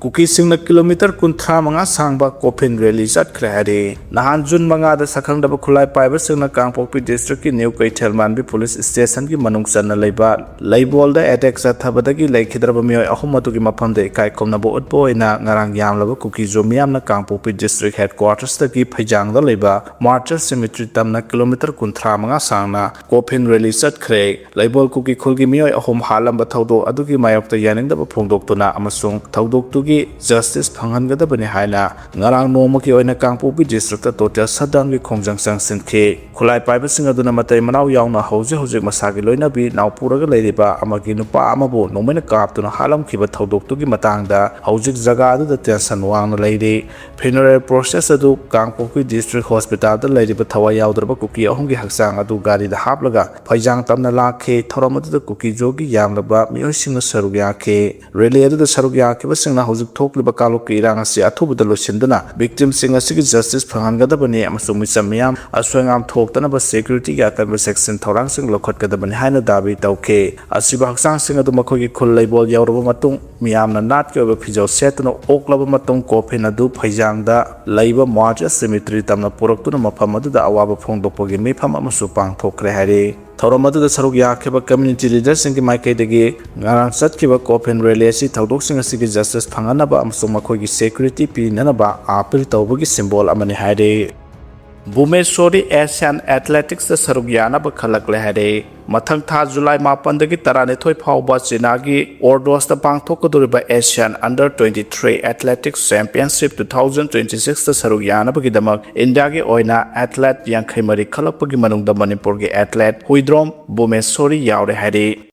ꯀꯨꯀꯤꯁꯤꯡꯅ ꯀꯤꯂꯣꯃꯤꯇꯔ ꯀꯨꯟꯊ꯭ꯔꯥ ꯃꯉꯥ ꯁꯥꯡꯕ ꯀꯣꯐꯤꯟ ꯔꯦꯂꯤ ꯆꯠꯈ꯭ꯔꯦ ꯍꯥꯏꯔꯤ꯫ ꯅꯍꯥꯟ ꯖꯨꯟ ꯃꯉꯥꯗ ꯁꯛꯈꯪꯗꯕ ꯈꯨꯠꯂꯥꯏ ꯄꯥꯏꯕꯁꯤꯡꯅ ꯀꯥꯡꯄꯣꯛꯄꯤ ꯗꯤꯁꯇ꯭ꯔꯤꯛꯀꯤ ꯅ꯭ꯌꯨ ꯀꯩꯊꯦꯜꯃꯥꯟꯕꯤ ꯄꯨꯂꯤꯁ ꯁ꯭ꯇꯦꯁꯟꯒꯤ ꯃꯅꯨꯡ ꯆꯟꯅ ꯂꯩꯕ ꯂꯩꯕꯣꯜꯗ ꯑꯦꯇꯦꯛ ꯆꯠꯊꯕꯗꯒꯤ ꯂꯩꯈꯤꯗ꯭ꯔꯕ ꯃꯤꯑꯣꯏ ꯑꯍꯨꯝ ꯑꯗꯨꯒꯤ ꯃꯐꯝꯗ ꯏꯀꯥꯏ ꯈꯨꯝꯅꯕ ꯎꯠꯄ ꯑꯣꯏꯅ ꯉꯔꯥꯡ ꯌꯥꯝꯂꯕ ꯀꯨꯀꯤꯖꯨ ꯃꯤꯌꯥꯝꯅ ꯀꯥꯡꯄꯣꯛꯄꯤ ꯗꯤꯁꯇ꯭ꯔꯤꯛ ꯍꯦꯗꯀ꯭ꯋꯥꯇꯔꯁꯇꯒꯤ ꯐꯩꯖꯥꯡꯗ ꯂꯩꯕ ꯃꯥꯔꯇꯔ ꯁꯤꯃꯤꯇ꯭ꯔꯤ ꯇꯝꯅ ꯀꯤꯂꯣꯃꯤꯇꯔ ꯀꯨꯟꯊ꯭ꯔꯥ ꯃꯉꯥ ꯁꯥꯡꯅ ꯀꯣꯐꯤꯟ ꯔꯦꯂꯤ ꯆꯠꯈ꯭ꯔꯦ꯫ ꯂꯩꯕꯣꯜ ꯀꯨꯀꯤ ꯈꯨꯜꯒꯤ ꯃꯤꯑꯣꯏ ꯑꯍꯨꯝ ꯍꯥꯠꯂꯝꯕ ꯊꯧꯗꯣꯛ ꯑꯗꯨꯒꯤ ꯃꯥꯌꯣꯛꯇ ꯌꯥꯅꯤꯡꯗꯕ ꯐꯣꯡꯗꯣꯛꯇꯨꯅ ꯑꯃꯁꯨꯡ ꯊꯧꯗꯣꯛꯇꯨꯒꯤ ꯖꯁꯇꯤꯁ ꯐꯪꯍꯟꯒꯗꯕꯅꯤ ꯍꯥꯏꯅ ꯉꯔꯥꯡ ꯅꯣꯡꯃꯒꯤ ꯑꯣꯏꯅ ꯀꯥꯡꯄꯣꯛꯄꯤ ꯗꯤꯁꯇ꯭ꯔꯤꯛꯇ ꯇꯣꯇꯦꯜ ꯁꯠꯗꯥꯎꯟꯒꯤ ꯈꯣꯡꯖꯪ ꯆꯪꯁꯤꯟꯈꯤ꯫ ꯈꯨꯠꯂꯥꯏ ꯄꯥꯏꯕꯁꯤꯡ ꯑꯗꯨꯅ ꯃꯇꯩ ꯃꯅꯥꯎ ꯌꯥꯎꯅ ꯍꯧꯖꯤꯛ ꯍꯧꯖꯤꯛ ꯃꯁꯥꯒꯤ ꯂꯣꯏꯅꯕꯤ ꯅꯥꯎ ꯄꯨꯔꯒ ꯂꯩꯔꯤꯕ ꯑꯃꯒꯤ ꯅꯨꯄꯥ ꯑꯃꯕꯨ ꯅꯣꯡꯃꯩꯅ ꯀꯥꯞꯇꯨꯅ ꯍꯥꯠꯂꯝꯈꯤꯕ ꯊꯧꯗꯣꯛꯇꯨꯒꯤ ꯃꯇꯥꯡꯗ ꯍꯧꯖꯤꯛ ꯖꯒꯥ ꯑꯗꯨꯗ ꯇꯦꯟꯁꯟ ꯋꯥꯡꯅ ꯂꯩꯔꯤ꯫ ꯐ꯭ꯌꯨꯅꯔꯦꯜ ꯄ꯭ꯔꯣꯁꯦꯁ ꯑꯗꯨ ꯀꯥꯡꯄꯣꯛꯄꯤ ꯗꯤꯁꯇ꯭ꯔꯤꯛ ꯍꯣꯁꯄꯤꯇꯥꯜꯗ ꯂꯩꯔꯤꯕ ꯊꯋꯥꯏ ꯌꯥꯎꯗ꯭ꯔꯕ ꯀꯨꯀꯤ ꯑꯍꯨꯝꯒꯤ ꯍꯛꯆꯥꯡ ꯑꯗꯨ ꯒꯥꯔꯤꯗ ꯍꯥꯞꯂꯒ ꯐꯩꯖꯥꯡ ꯇꯝꯅ ꯂꯥꯛꯈꯤ꯫ ꯊꯧꯔꯝ ꯑꯗꯨꯗ ꯀꯨꯀꯤ ꯖꯣꯒꯤ ꯌꯥꯝꯂꯕ ꯃꯤꯑꯣꯏꯁꯤꯡꯅ ꯁꯔꯨꯛ ꯌꯥꯈꯤ꯫ ꯔꯦꯂꯤ ꯑꯗꯨꯗ ꯁꯔꯨꯛ ꯌꯥꯈꯤꯕꯁꯤꯡꯅ ꯍꯧꯖꯤꯛ ꯊꯣꯛꯂꯤꯕ ꯀꯥꯡꯂꯨꯞꯀꯤ ꯏꯔꯥꯡ ꯑꯁꯤ ꯑꯊꯨꯕꯗ ꯂꯣꯏꯁꯤꯟꯗꯨꯅ ꯚꯤꯛꯇꯤꯝꯁꯤꯡ ꯑꯁꯤꯒꯤ ꯖꯁꯇꯤꯁ ꯐꯪꯍꯟꯒꯗꯕꯅꯤ ꯑꯃꯁꯨꯡ ꯃꯤꯆꯝ ꯃꯤꯌꯥꯝ ꯑꯁꯣꯏ ꯑꯉꯥꯝ ꯊꯣꯛꯇꯅꯕ ꯁꯦꯀ꯭ꯌꯨꯔꯤꯇꯤꯒꯤ ꯑꯀꯟꯕ ꯆꯦꯛꯁꯤꯟ ꯊꯧꯔꯥꯡꯁꯤꯡ ꯂꯧꯈꯠꯀꯗꯕꯅꯤ ꯍꯥꯏꯅ ꯗꯥꯕꯤ ꯇꯧꯈꯤ꯫ ꯑꯁꯤꯕ ꯍꯛꯆꯥꯡꯁꯤꯡ ꯑꯗꯨ ꯃꯈꯣꯏꯒꯤ ꯈꯨꯜ ꯂꯩꯕꯣꯜ ꯌꯧꯔꯕ ꯃꯇꯨꯡ ꯃꯤꯌꯥꯝꯅ ꯅꯥꯠꯀꯤ ꯑꯣꯏꯕ ꯐꯤꯖꯣꯜ ꯁꯦꯠꯇꯨꯅ ꯑꯣꯛꯂꯕ ꯃꯇꯨꯡ ꯀꯣꯐꯤꯟ ꯑꯗꯨ ꯐꯩꯖꯥꯡꯗ ꯂꯩꯕ ꯃꯣꯔꯆ ꯁꯤꯃꯤꯇ꯭ꯔꯤ ꯇꯝꯅ ꯄꯨꯔꯛꯇꯨꯅ ꯃꯐꯝ ꯑꯗꯨꯗ ꯑꯋꯥꯕ ꯐꯣꯡꯗꯣꯛꯄꯒꯤ ꯃꯤꯐꯝ ꯑꯃꯁꯨ ꯄꯥꯡꯊꯣꯛꯈ꯭ꯔꯦ ꯍꯥꯏꯔꯤ꯫ ꯊꯧꯔꯝ ꯑꯗꯨꯗ ꯁꯔꯨꯛ ꯌꯥꯈꯤꯕ ꯀꯝꯃ꯭ꯌꯨꯅꯤꯇꯤ ꯂꯤꯗꯔꯁꯤꯡꯒꯤ ꯃꯥꯏꯀꯩꯗꯒꯤ ꯉꯔꯥꯡ ꯆꯠꯈꯤꯕ ꯀꯣꯐꯤꯟ ꯔꯦꯂꯤ ꯑꯁꯤ ꯊꯧꯗꯣꯛꯁꯤꯡ ꯑꯁꯤꯒꯤ ꯖꯁꯇꯤꯁ ꯐꯪꯍꯟꯅꯕ ꯑꯃꯁꯨꯡ ꯃꯈꯣꯏꯒꯤ ꯁꯦꯀ꯭ꯌꯨꯔꯤꯇꯤ ꯄꯤꯅꯅꯕ ꯑꯥꯄꯤꯜ ꯇꯧꯕꯒꯤ ꯁꯤꯝꯕꯣꯜ ꯑꯃꯅꯤ ꯍꯥꯏꯔꯤ꯫ ꯚꯨꯃꯦꯁ꯭ꯋꯔꯤ ꯑꯦꯁꯤꯌꯥꯟ ꯑꯦꯊꯂꯦꯇꯤꯛꯁꯇ ꯁꯔꯨꯛ ꯌꯥꯅꯕ ꯈꯜꯂꯛꯂꯦ ꯍꯥꯏꯔꯦ꯫ ꯃꯊꯪ ꯊꯥ ꯖꯨꯂꯥꯏ ꯃꯥꯄꯟꯗꯒꯤ ꯇꯔꯥꯅꯤꯊꯣꯏ ꯐꯥꯎꯕ ꯆꯤꯅꯥꯒꯤ ꯑꯣꯔꯗꯣꯁꯇ ꯄꯥꯡꯊꯣꯛꯀꯗꯧꯔꯤꯕ Asian under twenty three athletics championship two thousand twenty ꯁꯤꯛꯁꯇ ꯁꯔꯨꯛ ꯌꯥꯅꯕꯒꯤꯗꯃꯛ ꯏꯟꯗꯤꯌꯥꯒꯤ ꯑꯣꯏꯅ ꯑꯦꯊꯂꯦꯠ ꯌꯥꯡꯈꯩ ꯃꯔꯤ ꯈꯜꯂꯛꯄꯒꯤ ꯃꯅꯨꯡꯗ ꯃꯅꯤꯄꯨꯔꯒꯤ ꯑꯦꯊꯂꯦꯠ ꯍꯨꯏꯗ꯭ꯔꯣꯝ ꯚꯨꯃꯦꯁ꯭ꯋꯔꯤ ꯌꯥꯎꯔꯦ ꯍꯥꯏꯔꯤ꯫